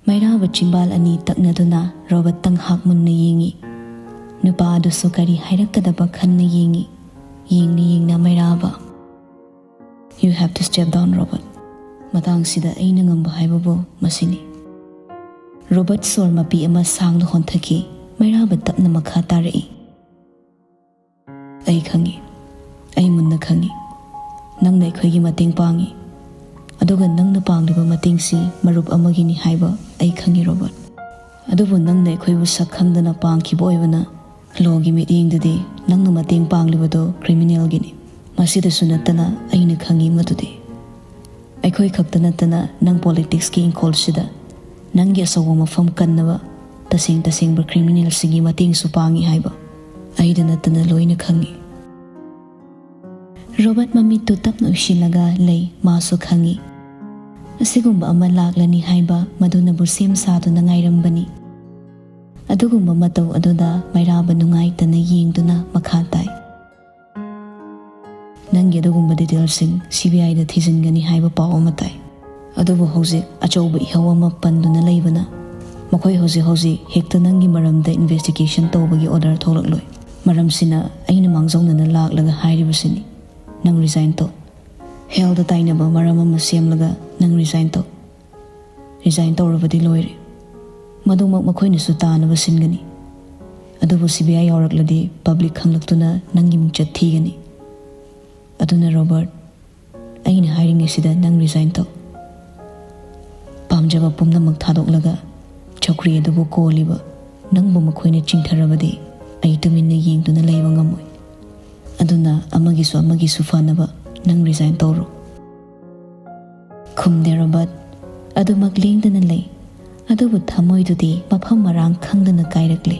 ꯃꯩꯔꯥꯕ ꯆꯤꯝꯕꯥꯜ ꯑꯅꯤ ꯇꯛꯅꯗꯨꯅ ꯔꯣꯕꯔꯠꯇ ꯉꯥꯏꯍꯥꯛ ꯃꯨꯟꯅ ꯌꯦꯡꯉꯤ꯫ ꯅꯨꯄꯥ ꯑꯗꯨꯁꯨ ꯀꯔꯤ ꯍꯥꯏꯔꯛꯀꯗꯕ ꯈꯟꯅ ꯌꯦꯡꯉꯤ꯫ ꯌꯦꯡꯅ ꯌꯦꯡꯅ ꯃꯩꯔꯥꯕ, "You have to step down, Robert. ꯃꯇꯥꯡꯁꯤꯗ ꯑꯩꯅ ꯉꯝꯕ ꯍꯥꯏꯕꯕꯨ ꯃꯁꯤꯅꯤ꯫" ꯔꯣꯕꯔꯠ ꯁꯣꯔ ꯃꯄꯤ ꯑꯃ ꯁꯥꯡꯅ ꯍꯣꯟꯊꯈꯤ꯫ ꯃꯩꯔꯥꯕ ꯇꯞꯅ ꯃꯈꯥ ꯇꯥꯔꯛꯏ, "ꯑꯩ ꯈꯪꯏ, ꯑꯩ ꯃꯨꯟꯅ ꯈꯪꯏ꯫ ꯅꯪꯅ ꯑꯩꯈꯣꯏꯒꯤ ꯃꯇꯦꯡ ꯄꯥꯡꯏ, ꯑꯗꯨꯒ ꯅꯪꯅ ꯄꯥꯡꯂꯤꯕ ꯃꯇꯦꯡꯁꯤ ꯃꯔꯨꯞ ꯑꯃꯒꯤꯅꯤ ꯍꯥꯏꯕ ꯑꯩ ꯈꯪꯏ, ꯔꯣꯕꯔꯠ꯫ ꯑꯗꯨꯕꯨ ꯅꯪꯅ ꯑꯩꯈꯣꯏꯕꯨ ꯁꯛ ꯈꯪꯗꯅ ꯄꯥꯡꯈꯤꯕ ꯑꯣꯏꯕꯅ, ꯂꯣꯒꯤ ꯃꯤꯠꯌꯦꯡꯗꯗꯤ ꯅꯪꯅ ꯃꯇꯦꯡ ꯄꯥꯡꯂꯤꯕꯗꯨ ꯀ꯭ꯔꯤꯃꯤꯅꯦꯜꯒꯤꯅꯤ꯫ ꯃꯁꯤꯗꯁꯨ ꯅꯠꯇꯅ ꯑꯩꯅ ꯈꯪꯏ ꯃꯗꯨꯗꯤ꯫ ꯑꯩꯈꯣꯏ ꯈꯛꯇ ꯅꯠꯇꯅ ꯅꯪ ꯄꯣꯂꯤꯇꯤꯛꯁꯀꯤ ꯏꯪꯈꯣꯜꯁꯤꯗ ꯅꯪꯒꯤ ꯑꯆꯧꯕ ꯃꯐꯝ ꯀꯟꯅꯕ ꯇꯁꯦꯡ ꯇꯁꯦꯡꯕ ꯀ꯭ꯔꯤꯃꯤꯅꯦꯜꯁꯤꯡꯒꯤ ꯃꯇꯦꯡꯁꯨ ꯄꯥꯡꯏ ꯍꯥꯏꯕ ꯑꯩꯗ ꯅꯠꯇꯅ ꯂꯣꯏꯅ ꯈꯪꯏ꯫" ꯔꯣꯕꯔꯠ ꯃꯃꯤꯠꯇꯨ ꯇꯞꯅ ꯎꯏꯁꯤꯜꯂꯒ ꯂꯩ꯫ ꯃꯥꯁꯨ ꯈꯪꯏ, ꯑꯁꯤꯒꯨꯝꯕ ꯑꯃ ꯂꯥꯛꯂꯅꯤ ꯍꯥꯏꯕ ꯃꯗꯨꯅꯕꯨ ꯁꯦꯝ ꯁꯥꯗꯨꯅ ꯉꯥꯏꯔꯝꯕꯅꯤ꯫ ꯑꯗꯨꯒꯨꯝꯕ ꯃꯇꯧ ꯑꯗꯨꯗ ꯃꯩꯔꯥꯕ ꯅꯨꯡꯉꯥꯏꯇꯅ ꯌꯦꯡꯗꯨꯅ ꯃꯈꯥ ꯇꯥꯏ, "ꯅꯪꯒꯤ ꯑꯗꯨꯒꯨꯝꯕ ꯗꯤꯇꯦꯜꯁꯤꯡ ꯁꯤ ꯕꯤ ꯑꯥꯏꯗ ꯊꯤꯖꯤꯟꯒꯅꯤ ꯍꯥꯏꯕ ꯄꯥꯎ ꯑꯃ ꯇꯥꯏ꯫ ꯑꯗꯨꯕꯨ ꯍꯧꯖꯤꯛ ꯑꯆꯧꯕ ꯏꯍꯧ ꯑꯃ ꯄꯟꯗꯨꯅ ꯂꯩꯕꯅ, ꯃꯈꯣꯏ ꯍꯧꯖꯤꯛ ꯍꯧꯖꯤꯛ ꯍꯦꯛꯇ ꯅꯪꯒꯤ ꯃꯔꯝꯗ ꯏꯟꯚꯦꯁꯇꯤꯒꯦꯁꯟ ꯇꯧꯕꯒꯤ ꯑꯣꯔꯗꯔ ꯊꯣꯛꯂꯛꯂꯣꯏ꯫ ꯃꯔꯝꯁꯤꯅ ꯑꯩꯅ ꯃꯥꯡꯖꯧꯅꯅ ꯂꯥꯛꯂꯒ ꯍꯥꯏꯔꯤꯕꯁꯤꯅꯤ, ꯅꯪ ꯔꯤꯖꯥꯏꯟ ꯇꯧ꯫ ꯍꯦꯜꯗ ꯇꯥꯏꯅꯕ ꯃꯔꯝ ꯑꯃ ꯁꯦꯝꯂꯒ ꯅꯪ ꯔꯤꯖꯥꯏꯟ ꯇꯧ꯫ ꯔꯤꯖꯥꯏꯟ ꯇꯧꯔꯕꯗꯤ ꯂꯣꯏꯔꯦ꯫ ꯃꯗꯨꯃꯛ ꯃꯈꯣꯏꯅꯁꯨ ꯇꯥꯅꯕ ꯁꯤꯟꯒꯅꯤ꯫ ꯑꯗꯨꯕꯨ ꯁꯤ ꯕꯤ ꯑꯥꯏ ꯌꯥꯎꯔꯛꯂꯗꯤ ꯄꯕ꯭ꯂꯤꯛ ꯈꯪꯂꯛꯇꯨꯅ ꯅꯪꯒꯤ ꯃꯤꯡꯆꯠ ꯊꯤꯒꯅꯤ꯫ ꯑꯗꯨꯅ ꯔꯣꯕꯔꯠ, ꯑꯩꯅ ꯍꯥꯏꯔꯤꯉꯩꯁꯤꯗ ꯅꯪ ꯔꯤꯖꯥꯏꯟ ꯇꯧ꯫ ꯄꯥꯝꯖꯕ ꯄꯨꯝꯅꯃꯛ ꯊꯥꯗꯣꯛꯂꯒ ꯆꯧꯀ꯭ꯔꯤ ꯑꯗꯨꯕꯨ ꯀꯣꯜꯂꯤꯕ ꯅꯪꯕꯨ ꯃꯈꯣꯏꯅ ꯆꯤꯡꯊꯔꯕꯗꯤ ꯑꯩ ꯇꯨꯃꯤꯟꯅ ꯌꯦꯡꯗꯨꯅ ꯂꯩꯕ ꯉꯝꯃꯣꯏ꯫ ꯑꯗꯨꯅ ꯑꯃꯒꯤꯁꯨ ꯑꯃꯒꯤꯁꯨ ꯐꯅꯕ ꯅꯪ resign ꯇꯧꯔꯣ꯫ ꯈꯨꯝꯗꯦ ꯔꯣꯕꯔꯠ꯫ ꯑꯗꯨꯃꯛ ꯂꯦꯡꯗꯅ ꯂꯩ꯫ ꯑꯗꯨꯕꯨ ꯊꯃꯣꯏꯗꯨꯗꯤ ꯃꯐꯝ ꯃꯔꯥꯡ ꯈꯪꯗꯅ ꯀꯥꯏꯔꯛꯂꯦ꯫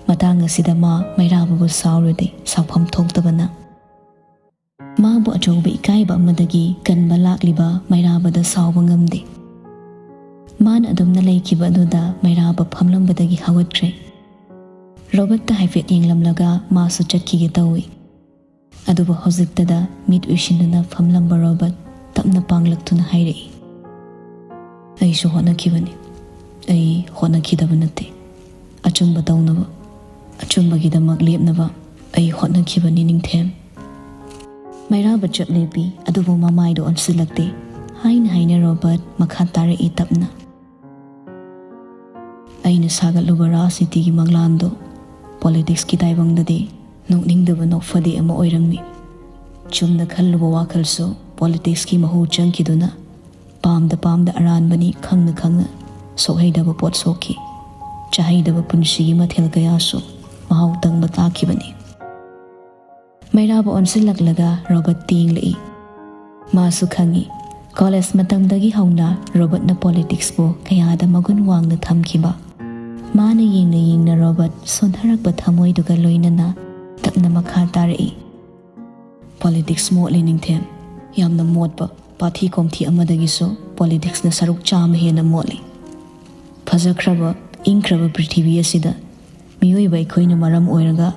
ꯃꯇꯥꯡ ꯑꯁꯤꯗ ꯃꯥ ꯃꯩꯔꯥꯕꯕꯨ ꯁꯥꯎꯔꯨꯗꯦ, ꯁꯥꯎꯐꯝ ꯊꯣꯛꯇꯕꯅ꯫ ꯃꯥꯕꯨ ꯑꯆꯧꯕ ꯏꯀꯥꯏꯕ ꯑꯃꯗꯒꯤ ꯀꯟꯕ ꯂꯥꯛꯂꯤꯕ ꯃꯩꯔꯥꯕꯗ ꯁꯥꯎꯕ ꯉꯝꯗꯦ꯫ ꯃꯥꯅ ꯑꯗꯨꯝꯅ ꯂꯩꯈꯤꯕ ꯑꯗꯨꯗ ꯃꯩꯔꯥꯕ ꯐꯝꯂꯝꯕꯗꯒꯤ ꯍꯧꯒꯠꯈ꯭ꯔꯦ꯫ ꯔꯣꯕꯔꯠꯇ ꯍꯥꯏꯐꯦꯠ ꯌꯦꯡꯂꯝꯂꯒ ꯃꯥꯁꯨ ꯆꯠꯈꯤꯒꯦ ꯇꯧꯏ꯫ ꯑꯗꯨꯕꯨ ꯍꯧꯖꯤꯛꯇꯗ ꯃꯤꯠ ꯎꯏꯁꯤꯟꯗꯨꯅ ꯐꯝꯂꯝꯕ ꯔꯣꯕꯔꯠ ꯇꯞꯅ ꯄꯥꯡꯂꯛꯇꯨꯅ ꯍꯥꯏꯔꯛꯏ, "ꯑꯩꯁꯨ ꯍꯣꯠꯅꯈꯤꯕꯅꯤ꯫ ꯑꯩ ꯍꯣꯠꯅꯈꯤꯗꯕ ꯅꯠꯇꯦ꯫ ꯑꯆꯨꯝꯕ ꯇꯧꯅꯕ, ꯑꯆꯨꯝꯕꯒꯤꯗꯃꯛ ꯂꯦꯞꯅꯕ ꯑꯩ ꯍꯣꯠꯅꯈꯤꯕꯅꯤ, ꯅꯤꯡꯊꯦꯝ꯫" ꯃꯩꯔꯥꯕ ꯆꯞ ꯂꯦꯞꯄꯤ, ꯑꯗꯨꯕꯨ ꯃꯃꯥꯏꯗꯣ ꯑꯣꯟꯁꯤꯜꯂꯛꯇꯦ꯫ ꯍꯥꯏꯅ ꯍꯥꯏꯅ ꯔꯣꯕꯔꯠ ꯃꯈꯥ ꯇꯥꯔꯛꯏ ꯇꯞꯅ, "ꯑꯩꯅ ꯁꯥꯒꯠꯂꯨꯕ ꯔꯥꯖꯅꯤꯇꯤꯒꯤ ꯃꯪꯂꯥꯟꯗꯣ politicsꯀꯤ ꯇꯥꯏꯕꯪꯗꯗꯤ ꯅꯣꯛꯅꯤꯡꯗꯕ ꯅꯣꯛꯐꯗꯦ ꯑꯃ ꯑꯣꯏꯔꯝꯃꯤ꯫ ꯆꯨꯝꯅ ꯈꯜꯂꯨꯕ ꯋꯥꯈꯜꯁꯨ politicsꯀꯤ ꯃꯍꯨ ꯆꯪꯈꯤꯗꯨꯅ ꯄꯥꯝꯗ ꯄꯥꯝꯗ ꯑꯔꯥꯟꯕꯅꯤ ꯈꯪꯅ ꯈꯪꯅ ꯁꯣꯛꯍꯩꯗꯕ ꯄꯣꯠ ꯁꯣꯛꯈꯤ꯫ ꯆꯥꯍꯩꯗꯕ ꯄꯨꯟꯁꯤꯒꯤ ꯃꯊꯦꯜ ꯀꯌꯥꯁꯨ ꯃꯍꯥꯎ ꯇꯪꯕ ꯇꯥꯈꯤꯕꯅꯤ꯫" ꯃꯩꯔꯥꯕ ꯑꯣꯟꯁꯤꯜꯂꯛꯂꯒ ꯔꯣꯕꯔꯠ ꯌꯦꯡꯂꯛꯏ꯫ ꯃꯥꯁꯨ ꯈꯪꯏ, ꯀꯣꯂꯦꯖ ꯃꯇꯝꯗꯒꯤ ꯍꯧꯅ ꯔꯣꯕꯔꯠꯅ politicsꯄꯨ ꯀꯌꯥꯗ ꯃꯒꯨꯟ ꯋꯥꯡꯅ ꯊꯝꯈꯤꯕ꯫ ꯃꯥꯅ ꯌꯦꯡꯅ ꯌꯦꯡꯅ ꯔꯣꯕꯔꯠ ꯁꯣꯟꯊꯔꯛꯄ ꯊꯃꯣꯏꯗꯨꯒ ꯂꯣꯏꯅꯅ ꯇꯞꯅ ꯃꯈꯥ ꯇꯥꯔꯛꯏ꯫ Politics ꯃꯣꯠꯂꯤ, ꯅꯤꯡꯊꯦꯝ꯫ ꯌꯥꯝꯅ ꯃꯣꯠꯄ ꯄꯥꯊꯤ ꯀꯣꯝꯊꯤ ꯑꯃꯗꯒꯤꯁꯨ politicsꯅ ꯁꯔꯨꯛ ꯆꯥꯝꯃ ꯍꯦꯟꯅ ꯃꯣꯠꯂꯤ꯫ ꯐꯖꯈ꯭ꯔꯕ, ꯏꯪꯈ꯭ꯔꯕ ꯄ꯭ꯔꯤꯊꯤꯕꯤ ꯑꯁꯤꯗ ꯃꯤꯑꯣꯏꯕ ꯑꯩꯈꯣꯏꯅ ꯃꯔꯝ ꯑꯣꯏꯔꯒ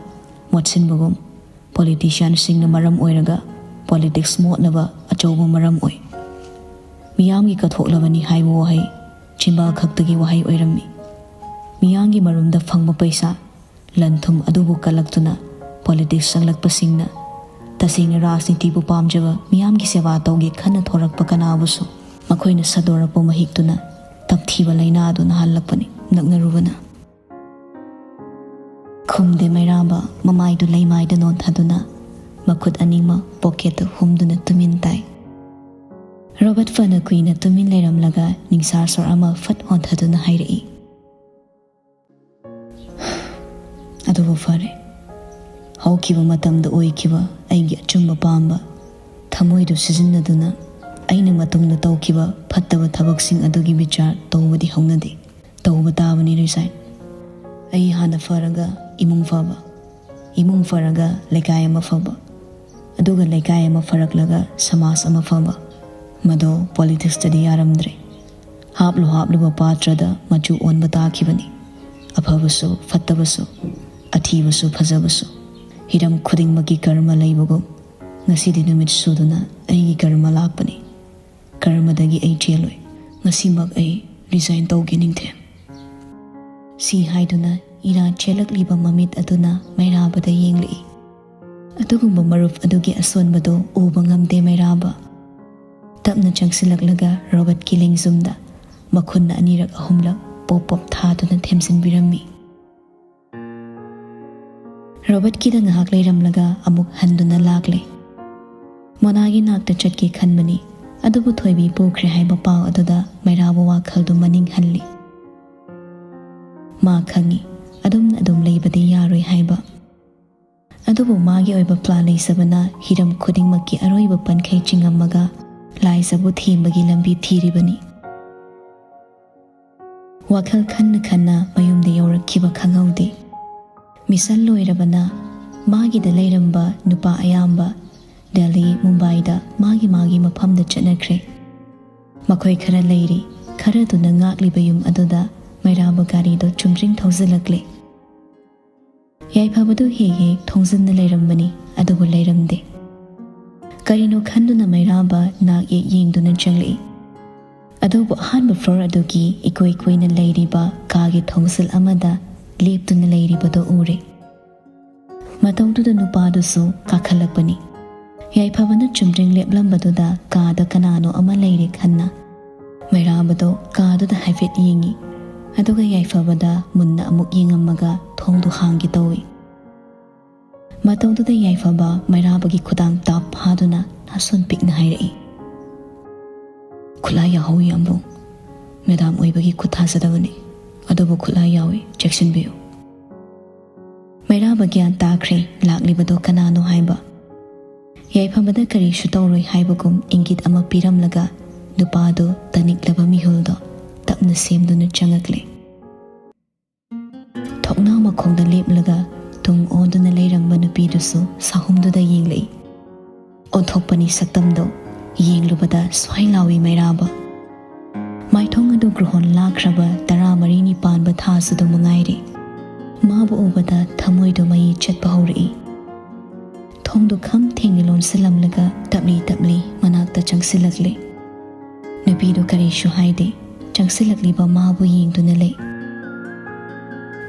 ꯃꯣꯠꯁꯤꯟꯕꯒꯨꯝ, politicianꯁꯤꯡꯅ ꯃꯔꯝ ꯑꯣꯏꯔꯒ politics ꯃꯣꯠꯅꯕ ꯑꯆꯧꯕ ꯃꯔꯝ ꯑꯣꯏ꯫ ꯃꯤꯌꯥꯝꯒꯤ ꯀꯠꯊꯣꯛꯂꯕꯅꯤ ꯍꯥꯏꯕ ꯋꯥꯍꯩ ꯆꯤꯟꯕꯥꯜ ꯈꯛꯇꯒꯤ ꯋꯥꯍꯩ ꯑꯣꯏꯔꯝꯃꯤ꯫ ꯃꯤꯌꯥꯝꯒꯤ ꯃꯔꯨꯝꯗ ꯐꯪꯕ ꯄꯩꯁꯥ, ꯂꯟ ꯊꯨꯝ ꯑꯗꯨꯕꯨ ꯀꯜꯂꯛꯇꯨꯅ politics ꯆꯪꯂꯛꯄꯁꯤꯡꯅ ꯇꯁꯦꯡꯅ ꯔꯥꯖꯅꯤꯇꯤꯕꯨ ꯄꯥꯝꯖꯕ, ꯃꯤꯌꯥꯝꯒꯤ ꯁꯦꯕꯥ ꯇꯧꯒꯦ ꯈꯟꯅ ꯊꯣꯔꯛꯄ ꯀꯅꯥꯕꯨꯁꯨ ꯃꯈꯣꯏꯅ ꯁꯥꯗꯣꯔꯛꯄ ꯃꯍꯤꯛꯇꯨꯅ ꯇꯝꯊꯤꯕ ꯂꯥꯏꯅꯥꯗꯨ ꯅꯥꯍꯜꯂꯛꯄꯅꯤ꯫ ꯅꯛꯅꯔꯨꯕꯅ꯫ ꯈꯨꯝꯗꯦ ꯃꯩꯔꯥꯕ, ꯃꯃꯥꯏꯗꯨ ꯂꯩꯃꯥꯏꯗ ꯅꯣꯟꯊꯗꯨꯅ ꯃꯈꯨꯠ ꯑꯅꯤꯃꯛ pocketꯇ ꯍꯨꯝꯗꯨꯅ ꯇꯨꯃꯤꯟ ꯇꯥꯏ꯫ ꯔꯣꯕꯔꯠ ꯐꯅ ꯀꯨꯏꯅ ꯇꯨꯃꯤꯟ ꯂꯩꯔꯝꯂꯒ ꯅꯤꯡꯁꯥ ꯁꯣꯔ ꯑꯃ ꯐꯠ ꯍꯣꯟꯊꯗꯨꯅ ꯍꯥꯏꯔꯛꯏ, ꯑꯗꯨꯕꯨ ꯐꯔꯦ, ꯍꯧꯈꯤꯕ ꯃꯇꯝꯗ ꯑꯣꯏꯈꯤꯕ ꯑꯩꯒꯤ ꯑꯆꯨꯝꯕ ꯄꯥꯝꯕ ꯊꯃꯣꯏꯗꯨ ꯁꯤꯖꯤꯟꯅꯗꯨꯅ ꯑꯩꯅ ꯃꯇꯨꯡꯗ ꯇꯧꯈꯤꯕ ꯐꯠꯇꯕ ꯊꯕꯛꯁꯤꯡ ꯑꯗꯨꯒꯤ ꯕꯤꯆꯥꯔ ꯇꯧꯕꯗꯤ ꯍꯧꯅꯗꯦ꯫ ꯇꯧꯕ ꯇꯥꯕꯅꯤ resign꯫ ꯑꯩ ꯍꯥꯟꯅ ꯐꯔꯒ ꯏꯃꯨꯡ ꯐꯕ, ꯏꯃꯨꯡ ꯐꯔꯒ ꯂꯩꯀꯥꯏ ꯑꯃ ꯐꯕ, ꯑꯗꯨꯒ ꯂꯩꯀꯥꯏ ꯑꯃ ꯐꯔꯛꯂꯒ ꯁꯃꯥꯖ ꯑꯃ ꯐꯕ꯫ ꯃꯗꯣ politicsꯇꯗꯤ ꯌꯥꯔꯝꯗ꯭ꯔꯦ꯫ ꯍꯥꯞꯂꯨ ꯍꯥꯞꯂꯨꯕ ꯄꯥꯇ꯭ꯔꯗ ꯃꯆꯨ ꯑꯣꯟꯕ ꯇꯥꯈꯤꯕꯅꯤ꯫ ꯑꯐꯕꯁꯨ ꯐꯠꯇꯕꯁꯨ, ꯑꯊꯤꯕꯁꯨ ꯐꯖꯕꯁꯨ, ꯍꯤꯔꯝ ꯈꯨꯗꯤꯡꯃꯛꯀꯤ ꯀꯔꯃ ꯂꯩꯕꯒꯨꯝ ꯉꯁꯤꯗꯤ ꯅꯨꯃꯤꯠ ꯁꯨꯗꯨꯅ ꯑꯩꯒꯤ ꯀꯔꯃ ꯂꯥꯛꯄꯅꯤ꯫ ꯀꯔꯃꯗꯒꯤ ꯑꯩ ꯆꯦꯜꯂꯣꯏ꯫ ꯉꯁꯤꯃꯛ ꯑꯩ resign ꯇꯧꯒꯦ, ꯅꯤꯡꯊꯦꯝ꯫ ꯁꯤ ꯍꯥꯏꯗꯨꯅ ꯏꯔꯥ ꯆꯦꯜꯂꯛꯂꯤꯕ ꯃꯃꯤꯠ ꯑꯗꯨꯅ ꯃꯩꯔꯥꯕꯗ ꯌꯦꯡꯂꯛꯏ꯫ ꯑꯗꯨꯒꯨꯝꯕ ꯃꯔꯨꯞ ꯑꯗꯨꯒꯤ ꯑꯁꯣꯟꯕꯗꯨ ꯎꯕ ꯉꯝꯗꯦ ꯃꯩꯔꯥꯕ꯫ ꯇꯞꯅ ꯆꯪꯁꯤꯜꯂꯛꯂꯒ ꯔꯣꯕꯔꯠꯀꯤ ꯂꯦꯡꯖꯨꯝꯗ ꯃꯈꯨꯠꯅ ꯑꯅꯤꯔꯛ ꯑꯍꯨꯝꯂꯛ ꯄꯣꯞ ꯄꯣꯞ ꯊꯥꯗꯨꯅ ꯊꯦꯝꯖꯤꯟꯕꯤꯔꯝꯃꯤ꯫ ꯔꯣꯕꯔꯠꯀꯤꯗ ꯉꯥꯏꯍꯥꯛ ꯂꯩꯔꯝꯂꯒ ꯑꯃꯨꯛ ꯍꯟꯗꯨꯅ ꯂꯥꯛꯂꯦ꯫ ꯃꯣꯅꯥꯒꯤ ꯅꯥꯛꯇ ꯆꯠꯀꯦ ꯈꯟꯕꯅꯤ, ꯑꯗꯨꯕꯨ ꯊꯣꯏꯕꯤ ꯄꯨꯈ꯭ꯔꯦ ꯍꯥꯏꯕ ꯄꯥꯎ ꯑꯗꯨꯗ ꯃꯩꯔꯥꯕ ꯋꯥꯈꯜꯗꯨ ꯃꯅꯤꯡ ꯍꯜꯂꯤ꯫ ꯃꯥ ꯈꯪꯏ, ꯑꯗꯨꯝꯅ ꯑꯗꯨꯝ ꯂꯩꯕꯗꯤ ꯌꯥꯔꯣꯏ ꯍꯥꯏꯕ꯫ ꯑꯗꯨꯕꯨ ꯃꯥꯒꯤ ꯑꯣꯏꯕ plan ꯂꯩꯖꯕꯅ ꯍꯤꯔꯝ ꯈꯨꯗꯤꯡꯃꯛꯀꯤ ꯑꯔꯣꯏꯕ ꯄꯟꯈꯩ ꯆꯤꯡꯉꯝꯃꯒ ꯂꯥꯏꯖꯕꯨ ꯊꯦꯝꯕꯒꯤ ꯂꯝꯕꯤ ꯊꯤꯔꯤꯕꯅꯤ꯫ ꯋꯥꯈꯜ ꯈꯟꯅ ꯈꯟꯅ ꯃꯌꯨꯝꯗ ꯌꯧꯔꯛꯈꯤꯕ ꯈꯪꯍꯧꯗꯦ꯫ ꯃꯤꯁꯟ ꯂꯣꯏꯔꯕꯅ ꯃꯥꯒꯤꯗ ꯂꯩꯔꯝꯕ ꯅꯨꯄꯥ ꯑꯌꯥꯝꯕ ꯗꯦꯜꯂꯤ, ꯃꯨꯝꯕꯥꯏꯗ ꯃꯥꯒꯤ ꯃꯥꯒꯤ ꯃꯐꯝꯗ ꯆꯠꯅꯈ꯭ꯔꯦ꯫ ꯃꯈꯣꯏ ꯈꯔ ꯂꯩꯔꯤ, ꯈꯔꯗꯨꯅ ꯉꯥꯛꯂꯤꯕ ꯌꯨꯝ ꯑꯗꯨꯗ ꯃꯩꯔꯥꯕ ꯒꯥꯔꯤꯗꯣ ꯆꯨꯝꯗ꯭ꯔꯤꯡ ꯊꯧꯖꯤꯜꯂꯛꯂꯦ꯫ ꯌꯥꯏꯐꯕꯗꯨ ꯍꯦꯛ ꯍꯦꯛ ꯊꯣꯡꯖꯤꯟꯅ ꯂꯩꯔꯝꯕꯅꯤ, ꯑꯗꯨꯕꯨ ꯂꯩꯔꯝꯗꯦ꯫ ꯀꯔꯤꯅꯣ ꯈꯟꯗꯨꯅ ꯃꯩꯔꯥꯕ ꯅꯥꯛ ꯌꯦꯛ ꯌꯦꯡꯗꯨꯅ ꯆꯪꯂꯛꯏ꯫ ꯑꯗꯨꯕꯨ ꯑꯍꯥꯟꯕ floor ꯑꯗꯨꯒꯤ ꯏꯀꯣꯏ ꯀꯣꯏꯅ ꯂꯩꯔꯤꯕ ꯀꯥꯒꯤ ꯊꯣꯡꯖꯤꯜ ꯑꯃꯗ ꯂꯦꯞꯇꯨꯅ ꯂꯩꯔꯤꯕꯗꯨ ꯎꯔꯦ꯫ ꯃꯇꯧꯗꯨꯗ ꯅꯨꯄꯥꯗꯨꯁꯨ ꯀꯥꯈꯠꯂꯛꯄꯅꯤ꯫ ꯌꯥꯏꯐꯕꯅ ꯆꯨꯝꯗ꯭ꯔꯤꯡ ꯂꯦꯞꯂꯝꯕꯗꯨꯗ ꯀꯥꯗ ꯀꯅꯥꯅꯣ ꯑꯃ ꯂꯩꯔꯦ ꯈꯟꯅ ꯃꯩꯔꯥꯕꯗꯣ ꯀꯥꯗꯨꯗ ꯍꯥꯏꯐꯦꯠ ꯌꯦꯡꯉꯤ꯫ ꯑꯗꯨꯒ ꯌꯥꯏꯐꯕꯗ ꯃꯨꯟꯅ ꯑꯃꯨꯛ ꯌꯦꯡꯉꯝꯃꯒ ꯊꯣꯡꯗꯨ ꯍꯥꯡꯒꯦ ꯇꯧꯏ꯫ ꯃꯇꯧꯗꯨꯗ ꯌꯥꯏꯐꯕ ꯃꯩꯔꯥꯕꯒꯤ ꯈꯨꯗꯥꯡ ꯇꯥꯞ ꯐꯥꯗꯨꯅ ꯅꯥꯁꯣꯟ ꯄꯤꯛꯅ ꯍꯥꯏꯔꯛꯏ, "ꯈꯨꯠꯂꯥꯏ ꯌꯥꯎꯍꯧꯏ ꯌꯥꯝꯕꯨꯡ꯫ ꯃꯦꯗꯥꯝ ꯑꯣꯏꯕꯒꯤ ꯈꯨꯠ ꯊꯥꯖꯗꯕꯅꯤ, ꯑꯗꯨꯕꯨ ꯈꯨꯠꯂꯥꯏ ꯌꯥꯎꯏ, ꯆꯦꯛꯁꯤꯟꯕꯤꯌꯨ"꯫ ꯒ꯭ꯌꯥꯟ ꯇꯥꯈ꯭ꯔꯦ ꯂꯥꯛꯂꯤꯕꯗꯣ ꯀꯅꯥꯅꯣ ꯍꯥꯏꯕ꯫ ꯌꯥꯏꯐꯕꯗ ꯀꯔꯤꯁꯨ ꯇꯧꯔꯣꯏ ꯍꯥꯏꯕꯒꯨꯝ ꯏꯪꯒꯤꯠ ꯑꯃ ꯄꯤꯔꯝꯂꯒ ꯅꯨꯄꯥꯗꯨ ꯇꯅꯤꯛꯂꯕ ꯃꯤꯍꯨꯜꯗꯣ ꯇꯞꯅ ꯁꯦꯝꯗꯨꯅ ꯆꯪꯉꯛꯂꯦ꯫ ꯊꯣꯡꯅꯥꯎ ꯃꯈꯣꯡꯗ ꯂꯦꯞꯂꯒ ꯇꯨꯡ ꯑꯣꯟꯗꯨꯅ ꯂꯩꯔꯝꯕ ꯅꯨꯄꯤꯗꯨꯁꯨ ꯁꯥꯍꯨꯝꯗꯨꯗ ꯌꯦꯡꯂꯛꯏ꯫ ꯑꯣꯟꯊꯣꯛꯄꯅꯤ ꯁꯛꯇꯝꯗꯣ, ꯌꯦꯡꯂꯨꯕꯗ ꯁ꯭ꯋꯥꯏ ꯂꯥꯎꯏ ꯃꯩꯔꯥꯕ꯫ ꯃꯥꯏꯊꯣꯡ ꯑꯗꯨ ꯒ꯭ꯔꯍꯣꯟ ꯂꯥꯛꯈ꯭ꯔꯕ ꯇꯔꯥꯃꯔꯤꯅꯤ ꯄꯥꯟꯕ ꯊꯥꯁꯨ ꯑꯗꯨ ꯃꯉꯥꯏꯔꯦ꯫ ꯃꯥꯕꯨ ꯎꯕꯗ ꯊꯃꯣꯏꯗꯣ ꯃꯌꯤ ꯆꯠꯄ ꯍꯧꯔꯛꯏ꯫ ꯊꯣꯡꯗꯣ ꯈꯝ ꯊꯦꯡꯅ ꯂꯣꯟꯁꯤꯜꯂꯝꯂꯒ ꯇꯞꯂꯤ ꯇꯞꯂꯤ ꯃꯅꯥꯛꯇ ꯆꯪꯁꯤꯜꯂꯛꯂꯦ꯫ ꯅꯨꯄꯤꯗꯨ ꯀꯔꯤꯁꯨ ꯍꯥꯏꯗꯦ꯫ ꯆꯪꯁꯤꯜꯂꯛꯂꯤꯕ ꯃꯥꯕꯨ ꯌꯦꯡꯗꯨꯅ ꯂꯩ꯫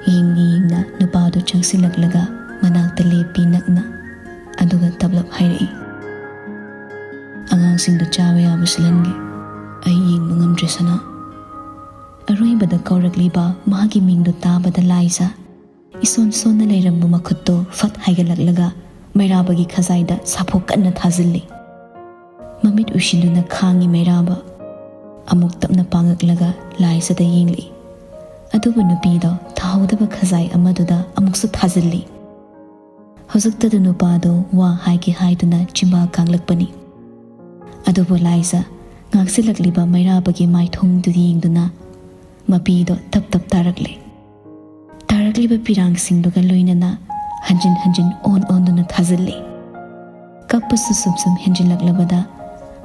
ꯌꯦꯡꯅ ꯌꯦꯡꯅ ꯅꯨꯄꯥꯗꯨ ꯆꯪꯁꯤꯜꯂꯛꯂꯒ ꯃꯅꯥꯛꯇ ꯂꯦꯞꯄꯤ ꯅꯛꯅ꯫ ꯑꯗꯨꯒ ꯇꯞꯂꯞ ꯍꯥꯏꯔꯛꯏ, "ꯑꯉꯥꯡꯁꯤꯡꯗꯨ ꯆꯥꯕ ꯌꯥꯕ ꯁꯤꯜꯍꯟꯒꯦ꯫ ꯑꯩ ꯌꯦꯡꯕ ꯉꯝꯗ꯭ꯔꯦ ꯁꯅꯥ꯫" ꯑꯔꯣꯏꯕꯗ ꯀꯧꯔꯛꯂꯤꯕ ꯃꯥꯒꯤ ꯃꯤꯡꯗꯨ ꯇꯥꯕꯗ ꯂꯥꯏꯖ ꯏꯁꯣꯟ ꯁꯣꯟꯅ ꯂꯩꯔꯝꯕ ꯃꯈꯨꯠꯇꯣ ꯐꯠ ꯍꯥꯏꯒꯠꯂꯛꯂꯒ ꯃꯩꯔꯥꯕꯒꯤ ꯈꯖꯥꯏꯗ ꯁꯥꯐꯨ ꯀꯟꯅ ꯊꯥꯖꯤꯜꯂꯤ꯫ ꯃꯃꯤꯠ ꯎꯏꯁꯤꯟꯗꯨꯅ ꯈꯥꯡꯉꯤ ꯃꯩꯔꯥꯕ꯫ ꯑꯃꯨꯛ ꯇꯞꯅ ꯄꯥꯡꯉꯛꯂꯒ ꯂꯥꯏꯖꯗ ꯌꯦꯡꯂꯛꯏ꯫ ꯑꯗꯨꯕꯨ ꯅꯨꯄꯤꯗꯣ ꯊꯥꯍꯧꯗꯕ ꯈꯖꯥꯏ ꯑꯃꯗꯨꯗ ꯑꯃꯨꯛꯁꯨ ꯊꯥꯖꯤꯜꯂꯤ꯫ ꯍꯧꯖꯤꯛꯇꯗ ꯅꯨꯄꯥꯗꯣ ꯋꯥ ꯍꯥꯏꯒꯦ ꯍꯥꯏꯗꯨꯅ ꯆꯤꯝꯕꯥꯜ ꯀꯥꯡꯂꯛꯄꯅꯤ꯫ ꯑꯗꯨꯕꯨ ꯂꯥꯏꯖ ꯉꯥꯡꯁꯤꯜꯂꯛꯂꯤꯕ ꯃꯩꯔꯥꯕꯒꯤ ꯃꯥꯏꯊꯣꯡꯗꯨ ꯌꯦꯡꯗꯨꯅ ꯃꯄꯤꯗꯣ ꯇꯞ ꯇꯞ ꯇꯥꯔꯛꯂꯦ꯫ ꯇꯥꯔꯛꯂꯤꯕ ꯄꯤꯔꯥꯡꯁꯤꯡꯗꯨꯒ ꯂꯣꯏꯅꯅ ꯍꯟꯖꯤꯟ ꯍꯟꯖꯤꯟ ꯑꯣꯟ ꯑꯣꯟꯗꯨꯅ ꯊꯥꯖꯤꯜꯂꯤ꯫ ꯀꯞꯄꯁꯨ ꯁꯨꯝ ꯁꯨꯝ ꯍꯦꯟꯖꯤꯜꯂꯛꯂꯕꯗ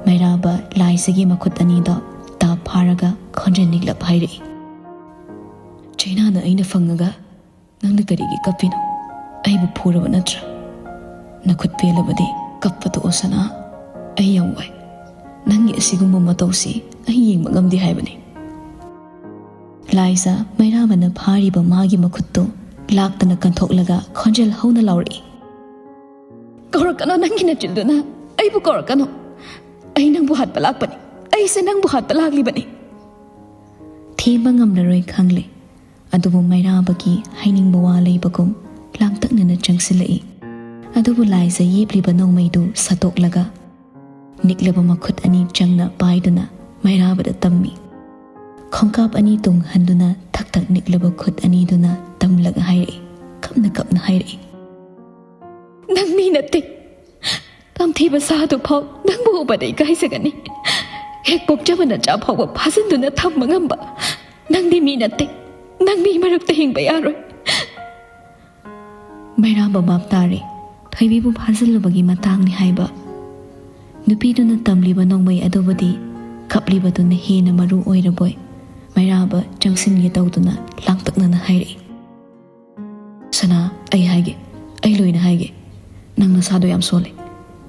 ꯃꯩꯔꯥꯕ ꯂꯥꯏꯖꯒꯤ ꯃꯈꯨꯠ ꯑꯅꯤꯗꯣ ꯇꯥꯞ ꯐꯥꯔꯒ ꯈꯣꯟꯖꯦꯜ ꯅꯤꯛꯂꯞ ꯍꯥꯏꯔꯛꯏ, "ꯆꯩꯅꯥꯅ ꯑꯩꯅ ꯐꯪꯉꯒ ꯅꯪꯅ ꯀꯔꯤꯒꯤ ꯀꯞꯄꯤꯅꯣ? ꯑꯩꯕꯨ ꯐꯨꯔꯕ ꯅꯠꯇ꯭ꯔꯥ? ꯅꯈꯨꯠ ꯄꯦꯜꯂꯕꯗꯤ ꯀꯞꯄ ꯇꯣꯛꯑꯣ ꯁꯅꯥ꯫ ꯑꯩ ꯌꯥꯝ ꯋꯥꯏ꯫ ꯅꯪꯒꯤ ꯑꯁꯤꯒꯨꯝꯕ ꯃꯇꯧꯁꯤ ꯑꯩ ꯌꯦꯡꯕ ꯉꯝꯗꯦ ꯍꯥꯏꯕꯅꯤ꯫" ꯂꯥꯏꯖ ꯃꯩꯔꯥꯕꯅ ꯐꯥꯔꯤꯕ ꯃꯥꯒꯤ ꯃꯈꯨꯠꯇꯨ ꯂꯥꯛꯇꯅ ꯀꯟꯊꯣꯛꯂꯒ ꯈꯣꯟꯖꯦꯜ ꯍꯧꯅ ꯂꯥꯎꯔꯛꯏ, "ꯀꯧꯔꯛꯀꯅꯣ, ꯅꯪꯒꯤ ꯅꯆꯤꯟꯗꯨꯅ ꯑꯩꯕꯨ ꯀꯧꯔꯛꯀꯅꯣ꯫ ꯑꯩ ꯅꯪꯕꯨ ꯍꯥꯠꯄ ꯂꯥꯛꯄꯅꯤ꯫ ꯑꯩꯁꯦ ꯅꯪꯕꯨ ꯍꯥꯠꯄ ꯂꯥꯛꯂꯤꯕꯅꯤ꯫" ꯊꯦꯝꯕ ꯉꯝꯂꯔꯣꯏ ꯈꯪꯂꯦ꯫ ꯑꯗꯨꯕꯨ ꯃꯩꯔꯥꯕꯒꯤ ꯍꯥꯏꯅꯤꯡꯕ ꯋꯥ ꯂꯩꯕꯒꯨꯝ ꯂꯥꯡꯇꯛꯅꯅ ꯆꯪꯁꯤꯜꯂꯛꯏ꯫ ꯑꯗꯨꯕꯨ ꯂꯥꯏꯖ ꯌꯦꯞꯂꯤꯕ ꯅꯣꯡꯃꯩꯗꯨ ꯁꯠꯇꯣꯛꯂꯒ ꯅꯤꯛꯂꯕ ꯃꯈꯨꯠ ꯑꯅꯤ ꯆꯪꯅ ꯄꯥꯏꯗꯨꯅ ꯃꯩꯔꯥꯕꯗ ꯇꯝꯃꯤ꯫ ꯈꯣꯡꯀꯥꯞ ꯑꯅꯤ ꯇꯨꯡ ꯍꯟꯗꯨꯅ ꯊꯛ ꯊꯛ ꯅꯤꯛꯂꯕ ꯈꯨꯠ ꯑꯅꯤꯗꯨꯅ ꯇꯝꯂꯒ ꯍꯥꯏꯔꯛꯏ, "ꯀꯞ ꯀꯞꯅ ꯀꯞꯅ ꯍꯥꯏꯔꯛꯏ꯫ "ꯅꯪ ꯃꯤ ꯅꯠꯇꯦ꯫ ꯇꯝꯊꯤꯕ ꯁꯥꯗꯨ ꯐꯥꯎ ꯅꯪꯕꯨ ꯎꯕꯗ ꯏꯀꯥꯏꯖꯒꯅꯤ꯫ ꯍꯦꯛ ꯄꯣꯛꯆꯕ ꯅꯆꯥ ꯐꯥꯎꯕ ꯐꯥꯖꯤꯟꯗꯨꯅ ꯊꯝꯕ ꯉꯝꯕ ꯅꯪꯗꯤ ꯃꯤ ꯅꯠꯇꯦ꯫ ꯅꯪ ꯃꯤ ꯃꯔꯛꯇ ꯍꯤꯡꯕ ꯌꯥꯔꯣꯏ꯫" ꯃꯩꯔꯥꯕ ꯚꯥꯞ ꯇꯥꯔꯦ꯫ ꯊꯣꯏꯕꯤꯕꯨ ꯐꯥꯖꯤꯜꯂꯨꯕꯒꯤ ꯃꯇꯥꯡꯅꯤ ꯍꯥꯏꯕ꯫ ꯅꯨꯄꯤꯗꯨꯅ ꯇꯝꯂꯤꯕ ꯅꯣꯡꯃꯩ ꯑꯗꯨꯕꯨꯗꯤ ꯀꯞꯂꯤꯕꯗꯨꯅ ꯍꯦꯟꯅ ꯃꯔꯨ ꯑꯣꯏꯔꯕꯣꯏ꯫ ꯃꯩꯔꯥꯕ ꯆꯪꯁꯤꯟꯒꯦ ꯇꯧꯗꯨꯅ ꯂꯥꯡꯇꯛꯅꯅ ꯍꯥꯏꯔꯛꯏ꯫ "ꯁꯅꯥ, ꯑꯩ ꯍꯥꯏꯒꯦ, ꯑꯩ ꯂꯣꯏꯅ ꯍꯥꯏꯒꯦ꯫ ꯅꯪ ꯅꯁꯥꯗꯣ ꯌꯥꯝ ꯁꯣꯜꯂꯦ꯫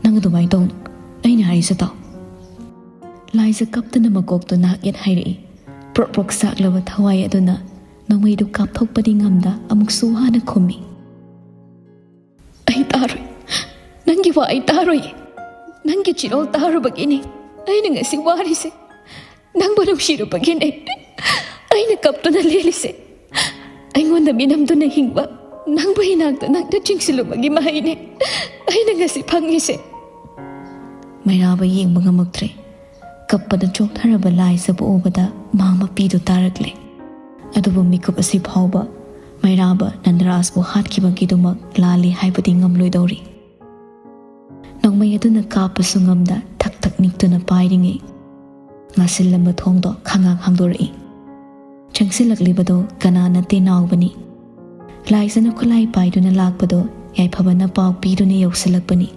ꯅꯪ ꯑꯗꯨꯃꯥꯏꯅ ꯇꯧꯅꯨ꯫ ꯑꯩꯅ ꯍꯥꯏꯔꯤꯁꯦ ꯇꯥꯎ꯫" ꯂꯥꯏꯖ ꯀꯞꯇꯨꯅ ꯃꯀꯣꯛꯇꯨ ꯅꯥꯛ ꯌꯦꯠ ꯍꯥꯏꯔꯛꯏ꯫ ꯄ꯭ꯔꯣꯛ ꯄ꯭ꯔꯣꯛ ꯆꯥꯛꯂꯕ ꯊꯋꯥꯏ ꯑꯗꯨꯅ ꯅꯣꯡꯃꯩꯗꯨ ꯀꯥꯞꯊꯣꯛꯄꯗꯤ ꯉꯝꯗ ꯑꯃꯨꯛꯁꯨ ꯋꯥꯅ ꯈꯨꯝꯃꯤ꯫ "ꯑꯩ ꯇꯥꯔꯣꯏ꯫ ꯅꯪꯒꯤ ꯋꯥ ꯑꯩ ꯇꯥꯔꯣꯏ꯫ ꯅꯪꯒꯤ ꯆꯤꯔꯣꯜ ꯇꯥꯔꯨꯕꯒꯤꯅꯦ ꯑꯩꯅ ꯉꯁꯤ ꯋꯥꯔꯤꯁꯦ꯫ ꯅꯪꯕꯨ ꯅꯨꯡꯁꯤꯔꯨꯕꯒꯤꯅꯦ ꯑꯩꯅ ꯀꯞꯇꯨꯅ ꯂꯦꯜꯂꯤꯁꯦ꯫ ꯑꯩꯉꯣꯟꯗ ꯃꯤꯅꯝꯗꯨꯅ ꯍꯤꯡꯕ ꯅꯪꯕꯨ ꯏꯅꯥꯛꯇ ꯅꯪꯅ ꯆꯤꯡꯁꯤꯜꯂꯨꯕꯒꯤ ꯃꯍꯩꯅꯦ ꯑꯩꯅ ꯉꯁꯤ ꯐꯪꯉꯤꯁꯦ꯫" ꯃꯩꯔꯥꯕ ꯌꯦꯡꯕ ꯉꯝꯃꯛꯇ꯭ꯔꯦ꯫ ꯀꯞꯄꯗ ꯆꯣꯛꯊꯔꯕ ꯂꯥꯏꯖꯕꯨ ꯎꯕꯗ ꯃꯥ ꯃꯄꯤꯗꯨ ꯇꯥꯔꯛꯂꯦ꯫ ꯑꯗꯨꯕꯨ ꯃꯤꯀꯨꯞ ꯑꯁꯤ ꯐꯥꯎꯕ ꯃꯩꯔꯥꯕ ꯅꯟꯗꯔꯥꯖꯕꯨ ꯍꯥꯠꯈꯤꯕꯒꯤꯗꯨꯃꯛ ꯂꯥꯜꯂꯤ ꯍꯥꯏꯕꯗꯤ ꯉꯝꯂꯣꯏꯗꯧꯔꯤ꯫ ꯅꯣꯡꯃꯩ ꯑꯗꯨꯅ ꯀꯥꯞꯄꯁꯨ ꯉꯝꯗ ꯊꯛ ꯊꯛ ꯅꯤꯛꯇꯨꯅ ꯄꯥꯏꯔꯤꯉꯩ, ꯉꯥꯁꯤꯜꯂꯝꯕ ꯊꯣꯡꯗꯣ ꯈꯪꯉꯥꯡ ꯍꯥꯡꯗꯣꯔꯛꯏ꯫ ꯆꯪꯁꯤꯜꯂꯛꯂꯤꯕꯗꯣ ꯀꯅꯥ ꯅꯠꯇꯦ, ꯅꯥꯎꯕꯅꯤ꯫ ꯂꯥꯏꯖꯅ ꯈꯨꯠꯂꯥꯏ ꯄꯥꯏꯗꯨꯅ ꯂꯥꯛꯄꯗꯣ ꯌꯥꯏꯐꯕꯅ ꯄꯥꯎ ꯄꯤꯗꯨꯅ ꯌꯧꯁꯤꯜꯂꯛꯄꯅꯤ꯫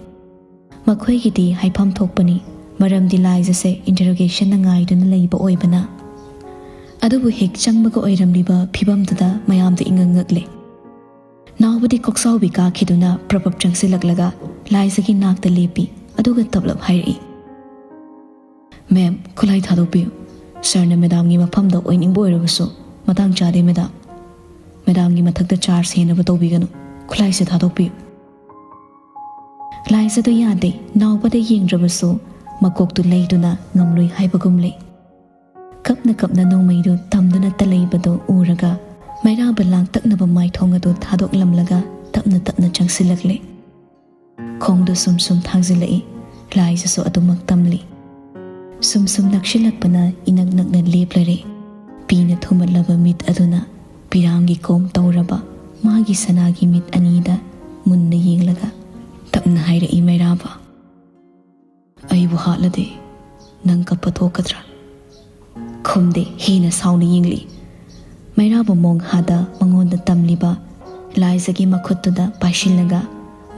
ꯃꯈꯣꯏꯒꯤꯗꯤ ꯍꯥꯏꯐꯝ ꯊꯣꯛꯄꯅꯤ, ꯃꯔꯝꯗꯤ ꯂꯥꯏꯖꯁꯦ interrogationꯅ ꯉꯥꯏꯗꯨꯅ ꯂꯩꯕ ꯑꯣꯏꯕꯅ꯫ ꯑꯗꯨꯕꯨ ꯍꯦꯛ ꯆꯪꯕꯒ ꯑꯣꯏꯔꯝꯂꯤꯕ ꯐꯤꯕꯝꯗꯨꯗ ꯃꯌꯥꯝꯗ ꯏꯉꯛ ꯉꯛꯂꯦ꯫ ꯅꯥꯎꯕꯗꯤ ꯀꯣꯛꯆꯥꯎꯕꯤ ꯀꯥꯈꯤꯗꯨꯅ ꯄ꯭ꯔꯞ ꯄ꯭ꯔꯞ ꯆꯪꯁꯤꯜꯂꯛꯂꯒ ꯂꯥꯏꯖꯒꯤ ꯅꯥꯛꯇ ꯂꯦꯞꯄꯤ, ꯑꯗꯨꯒ ꯇꯞꯂꯞ ꯍꯥꯏꯔꯛꯏ, "ꯃꯦꯝ, ꯈꯨꯠꯂꯥꯏ ꯊꯥꯗꯣꯛꯄꯤꯌꯨ꯫ ꯁꯥꯔꯅ ꯃꯦꯗꯥꯝꯒꯤ ꯃꯐꯝꯗ ꯑꯣꯏꯅꯤꯡꯕ ꯑꯣꯏꯔꯕꯁꯨ ꯃꯇꯥꯡ ꯆꯥꯗꯦ, ꯃꯦꯗꯥꯝ꯫ ꯃꯦꯗꯥꯝꯒꯤ ꯃꯊꯛꯇ ꯆꯥꯔꯖ ꯍꯦꯟꯅꯕ ꯇꯧꯕꯤꯒꯅꯨ꯫ ꯈꯨꯠꯂꯥꯏꯁꯦ ꯊꯥꯗꯣꯛꯄꯤꯌꯨ꯫" ꯂꯥꯏꯖꯗꯣ ꯌꯥꯗꯦ, ꯅꯥꯎꯕꯗ ꯌꯦꯡꯗ꯭ꯔꯕꯁꯨ ꯃꯀꯣꯛꯇꯨ ꯂꯩꯗꯨꯅ ꯉꯝꯂꯣꯏ ꯍꯥꯏꯕꯒꯨꯝ ꯂꯩ꯫ ꯀꯞꯅ ꯀꯞꯅ ꯅꯣꯡꯃꯩꯗꯨ ꯇꯝꯗꯨꯅꯇ ꯂꯩꯕꯗꯨ ꯎꯔꯒ ꯃꯩꯔꯥꯕ ꯂꯥꯡꯇꯛꯅꯕ ꯃꯥꯏꯊꯣꯡ ꯑꯗꯨ ꯊꯥꯗꯣꯛꯂꯝꯂꯒ ꯇꯞꯅ ꯇꯞꯅ ꯆꯪꯁꯤꯜꯂꯛꯂꯦ꯫ ꯈꯣꯡꯗꯨ ꯁꯨꯝ ꯁꯨꯝ ꯊꯥꯡꯖꯤꯜꯂꯛꯏ꯫ ꯂꯥꯏꯖꯁꯨ ꯑꯗꯨꯃꯛ ꯇꯝꯂꯤ꯫ ꯁꯨꯝ ꯁꯨꯝ ꯅꯛꯁꯤꯜꯂꯛꯄꯅ ꯏꯅꯛ ꯅꯛꯅ ꯂꯦꯞꯂꯔꯦ꯫ ꯄꯤꯅ ꯊꯨꯝꯃꯠꯂꯕ ꯃꯤꯠ ꯑꯗꯨꯅ ꯄꯤꯔꯥꯡꯒꯤ ꯀꯣꯝ ꯇꯧꯔꯕ ꯃꯥꯒꯤ ꯁꯅꯥꯒꯤ ꯃꯤꯠ ꯑꯅꯤꯗ ꯃꯨꯟꯅ ꯌꯦꯡꯂꯒ ꯇꯞꯅ ꯍꯥꯏꯔꯛꯏ ꯃꯩꯔꯥꯕ, "ꯑꯩꯕꯨ ꯍꯥꯠꯂꯗꯤ ꯅꯪ ꯀꯞꯄ ꯊꯣꯛꯀꯗ꯭ꯔꯥ?" ꯈꯨꯝꯗꯦ, ꯍꯦꯟꯅ ꯁꯥꯎꯅ ꯌꯦꯡꯂꯤ꯫ ꯃꯩꯔꯥꯕ ꯃꯣꯡꯍꯥꯗ ꯃꯉꯣꯟꯗ ꯇꯝꯂꯤꯕ ꯂꯥꯏꯖꯒꯤ ꯃꯈꯨꯠꯇꯨꯗ ꯄꯥꯏꯁꯤꯜꯂꯒ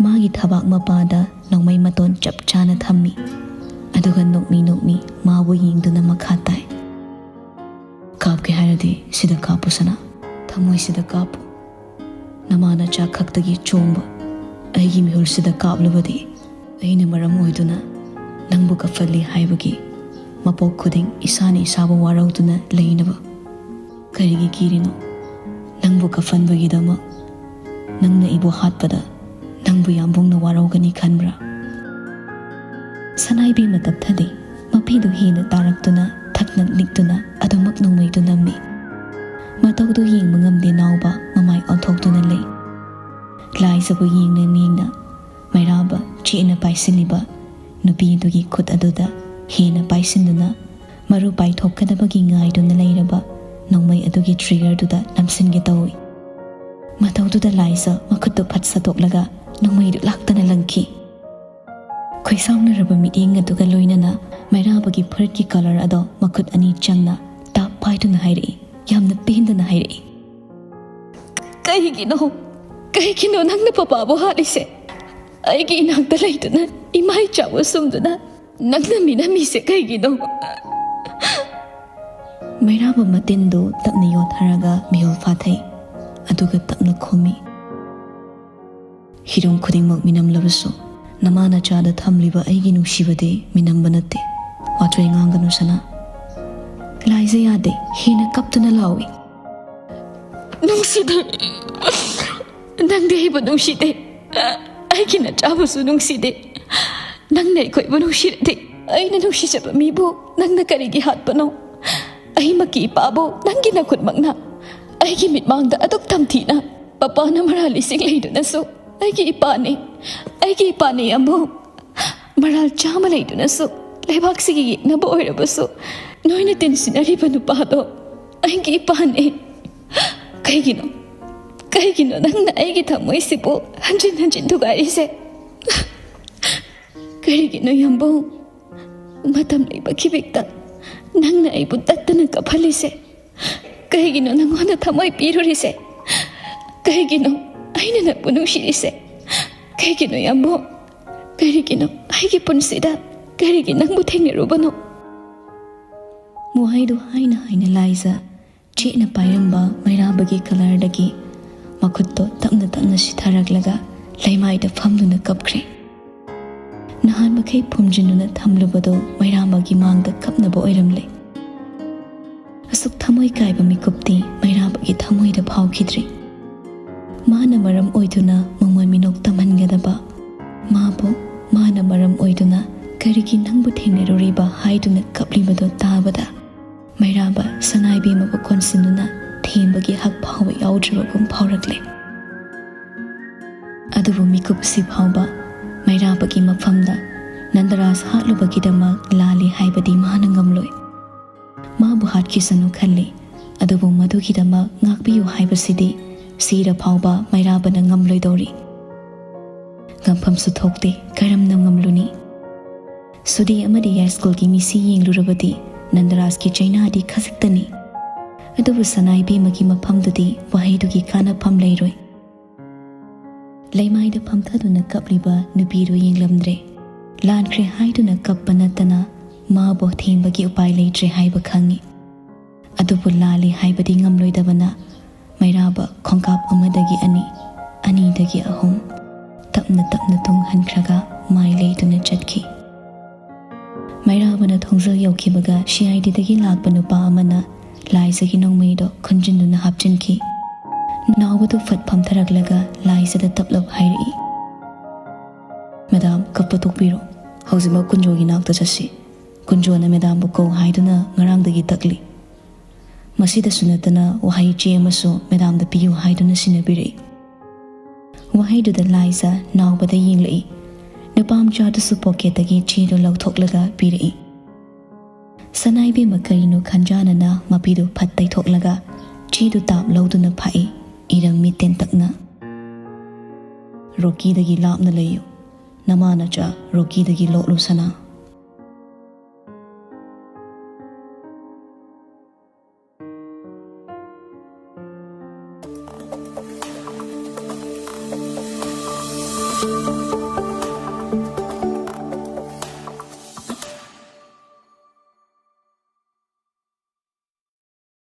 ꯃꯥꯒꯤ ꯊꯕꯥꯛ ꯃꯄꯥꯗ ꯅꯣꯡꯃꯩ ꯃꯇꯣꯟ ꯆꯞ ꯆꯥꯅ ꯊꯝꯃꯤ꯫ ꯑꯗꯨꯒ ꯅꯣꯛꯃꯤ ꯅꯣꯛꯃꯤ ꯃꯥꯕꯨ ꯌꯦꯡꯗꯨꯅ ꯃꯈꯥ ꯇꯥꯏ, "ꯀꯥꯞꯀꯦ ꯍꯥꯏꯔꯗꯤ ꯁꯤꯗ ꯀꯥꯞꯄꯨ ꯁꯅꯥ, ꯊꯃꯣꯏꯁꯤꯗ ꯀꯥꯞꯄꯨ꯫ ꯅꯃꯥ ꯅꯆꯥ ꯈꯛꯇꯒꯤ ꯆꯣꯡꯕ ꯑꯩꯒꯤ ꯃꯤꯍꯨꯜꯁꯤꯗ ꯀꯥꯞꯂꯕꯗꯤ ꯑꯩꯅ ꯃꯔꯝ ꯑꯣꯏꯗꯨꯅ ꯅꯪꯕꯨ ꯀꯞꯐꯜꯂꯤ ꯍꯥꯏꯕꯒꯤ ꯃꯄꯣꯛ ꯈꯨꯗꯤꯡ ꯏꯁꯥꯅ ꯏꯁꯥꯕꯨ ꯋꯥꯔꯧꯗꯨꯅ ꯂꯩꯅꯕ꯫ ꯀꯔꯤꯒꯤ ꯀꯤꯔꯤꯅꯣ? ꯅꯪꯕꯨ ꯀꯞꯐꯟꯕꯒꯤꯗꯃꯛ ꯅꯪꯅ ꯑꯩꯕꯨ ꯍꯥꯠꯄꯗ ꯅꯪꯕꯨ ꯌꯥꯝꯕꯨꯡꯅ ꯋꯥꯔꯧꯒꯅꯤ ꯈꯟꯕ꯭ꯔꯥ?" ꯁꯅꯥꯏꯕꯤ ꯃꯇꯞꯊꯗꯦ꯫ ꯃꯄꯤꯗꯨ ꯍꯦꯟꯅ ꯇꯥꯔꯛꯇꯨꯅ ꯊꯛꯅ ꯅꯤꯛꯇꯨꯅ ꯑꯗꯨꯃꯛ ꯅꯣꯡꯃꯩꯗꯨ ꯅꯝꯃꯤ꯫ ꯃꯇꯧꯗꯨ ꯌꯦꯡꯕ ꯉꯝꯗꯦ ꯅꯥꯎꯕ ꯃꯃꯥꯏ ꯑꯣꯟꯊꯣꯛꯇꯨꯅ ꯂꯩ꯫ ꯂꯥꯏꯖꯕꯨ ꯌꯦꯡꯅ ꯌꯦꯡꯅ ꯃꯩꯔꯥꯕ ꯆꯦꯠꯅ ꯄꯥꯏꯁꯤꯜꯂꯤꯕ ꯅꯨꯄꯤꯗꯨꯒꯤ ꯈꯨꯠ ꯑꯗꯨꯗ ꯍꯦꯟꯅ ꯄꯥꯏꯁꯤꯟꯗꯨꯅ ꯃꯔꯨ ꯄꯥꯏꯊꯣꯛꯀꯗꯕꯒꯤ ꯉꯥꯏꯗꯨꯅ ꯂꯩꯔꯕ ꯅꯣꯡꯃꯩ ꯑꯗꯨꯒꯤ ꯇ꯭ꯔꯤꯒꯔꯗꯨꯗ ꯅꯝꯁꯤꯟꯒꯦ ꯇꯧꯏ꯫ ꯃꯇꯧꯗꯨꯗ ꯂꯥꯏꯖ ꯃꯈꯨꯠꯇꯨ ꯐꯠ ꯁꯠꯇꯣꯛꯂꯒ ꯅꯣꯡꯃꯩꯗꯨ ꯂꯥꯛꯇꯅ ꯂꯪꯈꯤ꯫ ꯈꯣꯏꯁꯥꯎꯅꯔꯕ ꯃꯤꯠꯌꯦꯡ ꯑꯗꯨꯒ ꯂꯣꯏꯅꯅ ꯃꯩꯔꯥꯕꯒꯤ ꯐꯨꯔꯤꯠꯀꯤ ꯀꯂꯔ ꯑꯗꯣ ꯃꯈꯨꯠ ꯑꯅꯤ ꯆꯪꯅ ꯇꯥꯞ ꯄꯥꯏꯗꯨꯅ ꯍꯥꯏꯔꯛꯏ, ꯌꯥꯝꯅ ꯄꯦꯟꯗꯅ ꯍꯥꯏꯔꯛꯏ, "ꯀꯩꯒꯤꯅꯣ? ꯀꯩꯒꯤꯅꯣ ꯅꯪꯅ ꯄꯄꯥꯕꯨ ꯍꯥꯠꯂꯤꯁꯦ? ꯑꯩꯒꯤ ꯏꯅꯥꯛꯇ ꯂꯩꯗꯨꯅ ꯏꯃꯥ ꯏꯆꯥꯕꯨ ꯁꯨꯝꯗꯨꯅ ꯅꯪꯅ ꯃꯤꯅꯝꯃꯤꯁꯦ ꯀꯩꯒꯤꯅꯣ?" ꯃꯩꯔꯥꯕ ꯃꯇꯤꯟꯗꯨ ꯇꯞꯅ ꯌꯣꯠꯊꯔꯒ ꯃꯤꯍꯨꯜ ꯐꯥꯊꯩ, ꯑꯗꯨꯒ ꯇꯞꯅ ꯈꯨꯝꯃꯤ, "ꯍꯤꯔꯝ ꯈꯨꯗꯤꯡꯃꯛ ꯃꯤꯅꯝꯂꯕꯁꯨ ꯅꯃꯥ ꯅꯆꯥꯗ ꯊꯝꯂꯤꯕ ꯑꯩꯒꯤ ꯅꯨꯡꯁꯤꯕꯗꯤ ꯃꯤꯅꯝꯕ ꯅꯠꯇꯦ꯫ ꯋꯥꯆꯣꯏ ꯉꯥꯡꯒꯅꯨ ꯁꯅꯥ꯫" ꯂꯥꯏꯖ ꯌꯥꯗꯦ, ꯍꯦꯟꯅ ꯀꯞꯇꯨꯅ ꯂꯥꯎꯏ, "ꯅꯨꯡꯁꯤꯗꯦ꯫ ꯅꯪꯗꯤ ꯑꯩꯕꯨ ꯅꯨꯡꯁꯤꯗꯦ꯫ ꯑꯩꯒꯤ ꯅꯆꯥꯕꯨꯁꯨ ꯅꯨꯡꯁꯤꯗꯦ꯫ ꯅꯪꯅ ꯑꯩꯈꯣꯏꯕꯨ ꯅꯨꯡꯁꯤꯔꯗꯤ ꯑꯩꯅ ꯅꯨꯡꯁꯤꯖꯕ ꯃꯤꯕꯨ ꯅꯪꯅ ꯀꯔꯤꯒꯤ ꯍꯥꯠꯄꯅꯣ? ꯑꯩꯃꯛꯀꯤ ꯏꯄꯥꯕꯨ ꯅꯪꯒꯤ ꯅꯈꯨꯠꯃꯛꯅ ꯑꯩꯒꯤ ꯃꯤꯠꯃꯥꯡꯗ ꯑꯗꯨꯛ ꯇꯝꯊꯤꯅ ꯄꯄꯥꯅ ꯃꯔꯥꯜ ꯏꯁꯤꯡ ꯂꯩꯗꯨꯅꯁꯨ ꯑꯩꯒꯤ ꯏꯄꯥꯅꯤ, ꯑꯩꯒꯤ ꯏꯄꯥꯅꯤ ꯑꯃꯨꯛ ꯃꯔꯥꯜ ꯆꯥꯝꯃ ꯂꯩꯗꯨꯅꯁꯨ ꯂꯩꯕꯥꯛꯁꯤꯒꯤ ꯌꯦꯛꯅꯕ ꯑꯣꯏꯔꯕꯁꯨ ꯅꯣꯏꯅ ꯇꯤꯟꯁꯤꯟꯅꯔꯤꯕ ꯅꯨꯄꯥꯗꯣ ꯑꯩꯒꯤ ꯏꯄꯥꯅꯤ꯫ ꯀꯩꯒꯤꯅꯣ? ꯀꯩꯒꯤꯅꯣ ꯅꯪꯅ ꯑꯩꯒꯤ ꯊꯃꯣꯏꯁꯤꯕꯨ ꯍꯟꯖꯤꯟ ꯍꯟꯖꯤꯟ ꯊꯨꯒꯥꯏꯔꯤꯁꯦ? ꯀꯔꯤꯒꯤꯅꯣ ꯌꯥꯝꯕꯨꯡ? ꯃꯇꯝ ꯂꯩꯕ ꯈꯤꯕꯤꯛꯇ ꯅꯪꯅ ꯑꯩꯕꯨ ꯇꯠꯇꯅ ꯀꯞꯍꯜꯂꯤꯁꯦ? ꯀꯩꯒꯤꯅꯣ ꯅꯪꯉꯣꯟꯗ ꯊꯃꯣꯏ ꯄꯤꯔꯨꯔꯤꯁꯦ? ꯀꯩꯒꯤꯅꯣ ꯑꯩꯅ ꯅꯪꯕꯨ ꯅꯨꯡꯁꯤꯔꯤꯁꯦ? ꯀꯩꯒꯤꯅꯣ ꯌꯥꯝꯕꯨꯡ? ꯀꯔꯤꯒꯤꯅꯣ ꯑꯩꯒꯤ ꯄꯨꯟꯁꯤꯗ ꯀꯔꯤꯒꯤ ꯅꯪꯕꯨ ꯊꯦꯡꯅꯔꯨꯕꯅꯣ? ꯋꯥꯍꯩꯗꯨ ꯍꯥꯏꯅ ꯍꯥꯏꯅ ꯂꯥꯏꯖ ꯆꯦꯠꯅ ꯄꯥꯏꯔꯝꯕ ꯃꯩꯔꯥꯕꯒꯤ ꯀꯂꯔꯗꯒꯤ ꯃꯈꯨꯠꯇꯣ ꯇꯞꯅ ꯇꯞꯅ ꯁꯤꯊꯔꯛꯂꯒ ꯂꯩꯃꯥꯏꯗ ꯐꯝꯗꯨꯅ ꯀꯞꯈ꯭ꯔꯦ꯫ ꯅꯍꯥꯟ ꯃꯈꯩ ꯐꯨꯝꯖꯤꯟꯗꯨꯅ ꯊꯝꯂꯨꯕꯗꯣ ꯃꯩꯔꯥꯕꯒꯤ ꯃꯥꯡꯗ ꯀꯞꯅꯕ ꯑꯣꯏꯔꯝꯂꯦ꯫ ꯑꯁꯨꯛ ꯊꯃꯣꯏ ꯀꯥꯏꯕ ꯃꯤꯀꯨꯞꯇꯤ ꯃꯩꯔꯥꯕꯒꯤ ꯊꯃꯣꯏꯗ ꯐꯥꯎꯈꯤꯗ꯭ꯔꯤ꯫ ꯃꯥꯅ ꯃꯔꯝ ꯑꯣꯏꯗꯨꯅ ꯃꯉꯣꯟ ꯃꯤꯅꯣꯛ ꯇꯝꯍꯟꯒꯗꯕ, ꯃꯥꯕꯨ ꯃꯥꯅ ꯃꯔꯝ ꯑꯣꯏꯗꯨꯅ ꯀꯔꯤꯒꯤ ꯅꯪꯕꯨ ꯊꯦꯡꯅꯔꯨꯔꯤꯕ ꯍꯥꯏꯗꯨꯅ ꯀꯞꯂꯤꯕꯗꯣ ꯇꯥꯕꯗ ꯃꯩꯔꯥꯕ ꯁꯅꯥꯏꯕꯦꯝꯃꯕꯨ ꯀꯣꯟꯁꯤꯟꯗꯨꯅ ꯊꯦꯝꯕꯒꯤ ꯍꯛ ꯐꯥꯎꯕ ꯌꯥꯎꯗ꯭ꯔꯕꯒꯨꯝ ꯐꯥꯎꯔꯛꯂꯦ꯫ ꯑꯗꯨꯕꯨ ꯃꯤꯀꯨꯞ ꯑꯁꯤ ꯐꯥꯎꯕ ꯃꯩꯔꯥꯕꯒꯤ ꯃꯐꯝꯗ ꯅꯟꯗꯔꯥꯖ ꯍꯥꯠꯂꯨꯕꯒꯤꯗꯃꯛ ꯂꯥꯜꯂꯤ ꯍꯥꯏꯕꯗꯤ ꯃꯥꯅ ꯉꯝꯂꯣꯏ꯫ ꯃꯥꯕꯨ ꯍꯥꯠꯈꯤꯁꯅꯨ ꯈꯜꯂꯤ, ꯑꯗꯨꯕꯨ ꯃꯗꯨꯒꯤꯗꯃꯛ ꯉꯥꯛꯄꯤꯌꯨ ꯍꯥꯏꯕꯁꯤꯗꯤ ꯁꯤꯔ ꯐꯥꯎꯕ ꯃꯩꯔꯥꯕꯅ ꯉꯝꯂꯣꯏꯗꯧꯔꯤ꯫ ꯉꯝꯐꯝꯁꯨ ꯊꯣꯛꯇꯦ, ꯀꯔꯝꯅ ꯉꯝꯂꯨꯅꯤ? ꯁꯨꯗꯤ ꯑꯃꯗꯤ ꯌꯥꯏꯁ꯭ꯀꯨꯜꯒꯤ ꯃꯤꯁꯤ ꯌꯦꯡꯂꯨꯔꯕꯗꯤ ꯅꯟꯗꯔꯥꯖꯀꯤ ꯆꯩꯅꯥꯗꯤ ꯈꯖꯤꯛꯇꯅꯤ꯫ ꯑꯗꯨꯕꯨ ꯁꯅꯥꯏꯕꯦꯝꯃꯒꯤ ꯃꯐꯝꯗꯨꯗꯤ ꯋꯥꯍꯩꯗꯨꯒꯤ ꯀꯥꯟꯅꯐꯝ ꯂꯩꯔꯣꯏ꯫ ꯂꯩꯃꯥꯏꯗ ꯐꯝꯊꯗꯨꯅ ꯀꯞꯂꯤꯕ ꯅꯨꯄꯤꯗꯨ ꯌꯦꯡꯂꯝꯗ꯭ꯔꯦ꯫ ꯂꯥꯟꯈ꯭ꯔꯦ ꯍꯥꯏꯗꯨꯅ ꯀꯞꯄ ꯅꯠꯇꯅ ꯃꯥꯕꯨ ꯊꯦꯝꯕꯒꯤ ꯎꯄꯥꯏ ꯂꯩꯇ꯭ꯔꯦ ꯍꯥꯏꯕ ꯈꯪꯏ꯫ ꯑꯗꯨꯕꯨ ꯂꯥꯜꯂꯤ ꯍꯥꯏꯕꯗꯤ ꯉꯝꯂꯣꯏꯗꯕꯅ ꯃꯩꯔꯥꯕ ꯈꯣꯡꯀꯥꯞ ꯑꯃꯗꯒꯤ ꯑꯅꯤ, ꯑꯅꯤꯗꯒꯤ ꯑꯍꯨꯝ, ꯇꯞꯅ ꯇꯞꯅ ꯇꯨꯡ ꯍꯟꯈ꯭ꯔꯒ ꯃꯥꯏ ꯂꯩꯗꯨꯅ ꯆꯠꯈꯤ꯫ ꯃꯩꯔꯥꯕꯅ ꯊꯣꯡꯖꯤꯜ ꯌꯧꯈꯤꯕꯒ ꯁꯤ ꯑꯥꯏ ꯗꯤꯗꯒꯤ ꯂꯥꯛꯄ ꯅꯨꯄꯥ ꯑꯃꯅ ꯂꯥꯏꯖꯒꯤ ꯅꯣꯡꯃꯩꯗꯣ ꯈꯨꯟꯖꯤꯟꯗꯨꯅ ꯍꯥꯞꯆꯤꯟꯈꯤ꯫ ꯅꯥꯎꯕꯗꯨ ꯐꯠ ꯐꯝꯊꯔꯛꯂꯒ ꯂꯥꯏꯖꯗ ꯇꯞꯂꯞ ꯍꯥꯏꯔꯛꯏ, "ꯃꯦꯗꯥꯝ, ꯀꯞꯄ ꯇꯣꯛꯄꯤꯔꯣ꯫ ꯍꯧꯖꯤꯛꯃꯛ ꯀꯨꯟꯖꯣꯒꯤ ꯅꯥꯛꯇ ꯆꯠꯁꯤ꯫ ꯀꯨꯟꯖꯣꯅ ꯃꯦꯗꯥꯝꯕꯨ ꯀꯧ ꯍꯥꯏꯗꯨꯅ ꯉꯔꯥꯡꯗꯒꯤ ꯇꯛꯂꯤ꯫ ꯃꯁꯤꯗꯁꯨ ꯅꯠꯇꯅ ꯋꯥꯍꯩ ꯆꯦ ꯑꯃꯁꯨ ꯃꯦꯗꯥꯝꯗ ꯄꯤꯌꯨ ꯍꯥꯏꯗꯨꯅ ꯁꯤꯟꯅꯕꯤꯔꯛꯏ꯫" ꯋꯥꯍꯩꯗꯨꯗ ꯂꯥꯏꯖ ꯅꯥꯎꯕꯗ ꯌꯦꯡꯂꯛꯏ꯫ ꯅꯨꯄꯥ ꯃꯆꯥꯗꯨꯁꯨ ꯄꯣꯀꯦꯠꯇꯒꯤ ꯆꯦꯗꯨ ꯂꯧꯊꯣꯛꯂꯒ ꯄꯤꯔꯛꯏ꯫ ꯁꯅꯥꯏꯕꯦꯝꯃ ꯀꯔꯤꯅꯣ ꯈꯟꯖꯥꯅꯅ ꯃꯄꯤꯗꯨ ꯐꯠ ꯇꯩꯊꯣꯛꯂꯒ ꯆꯦꯗꯨ ꯇꯥꯞ ꯂꯧꯗꯨꯅ ꯐꯥꯛꯏ꯫ ꯏꯔꯝꯃꯤ ꯇꯦꯟꯇꯛꯅ꯫ ꯔꯣꯀꯤꯗꯒꯤ ꯂꯥꯞꯅ ꯂꯩꯌꯨ, ꯅꯃꯥ ꯅꯆꯥ ꯔꯣꯀꯤꯗꯒꯤ ꯂꯣꯠꯂꯨ ꯁꯅꯥ꯫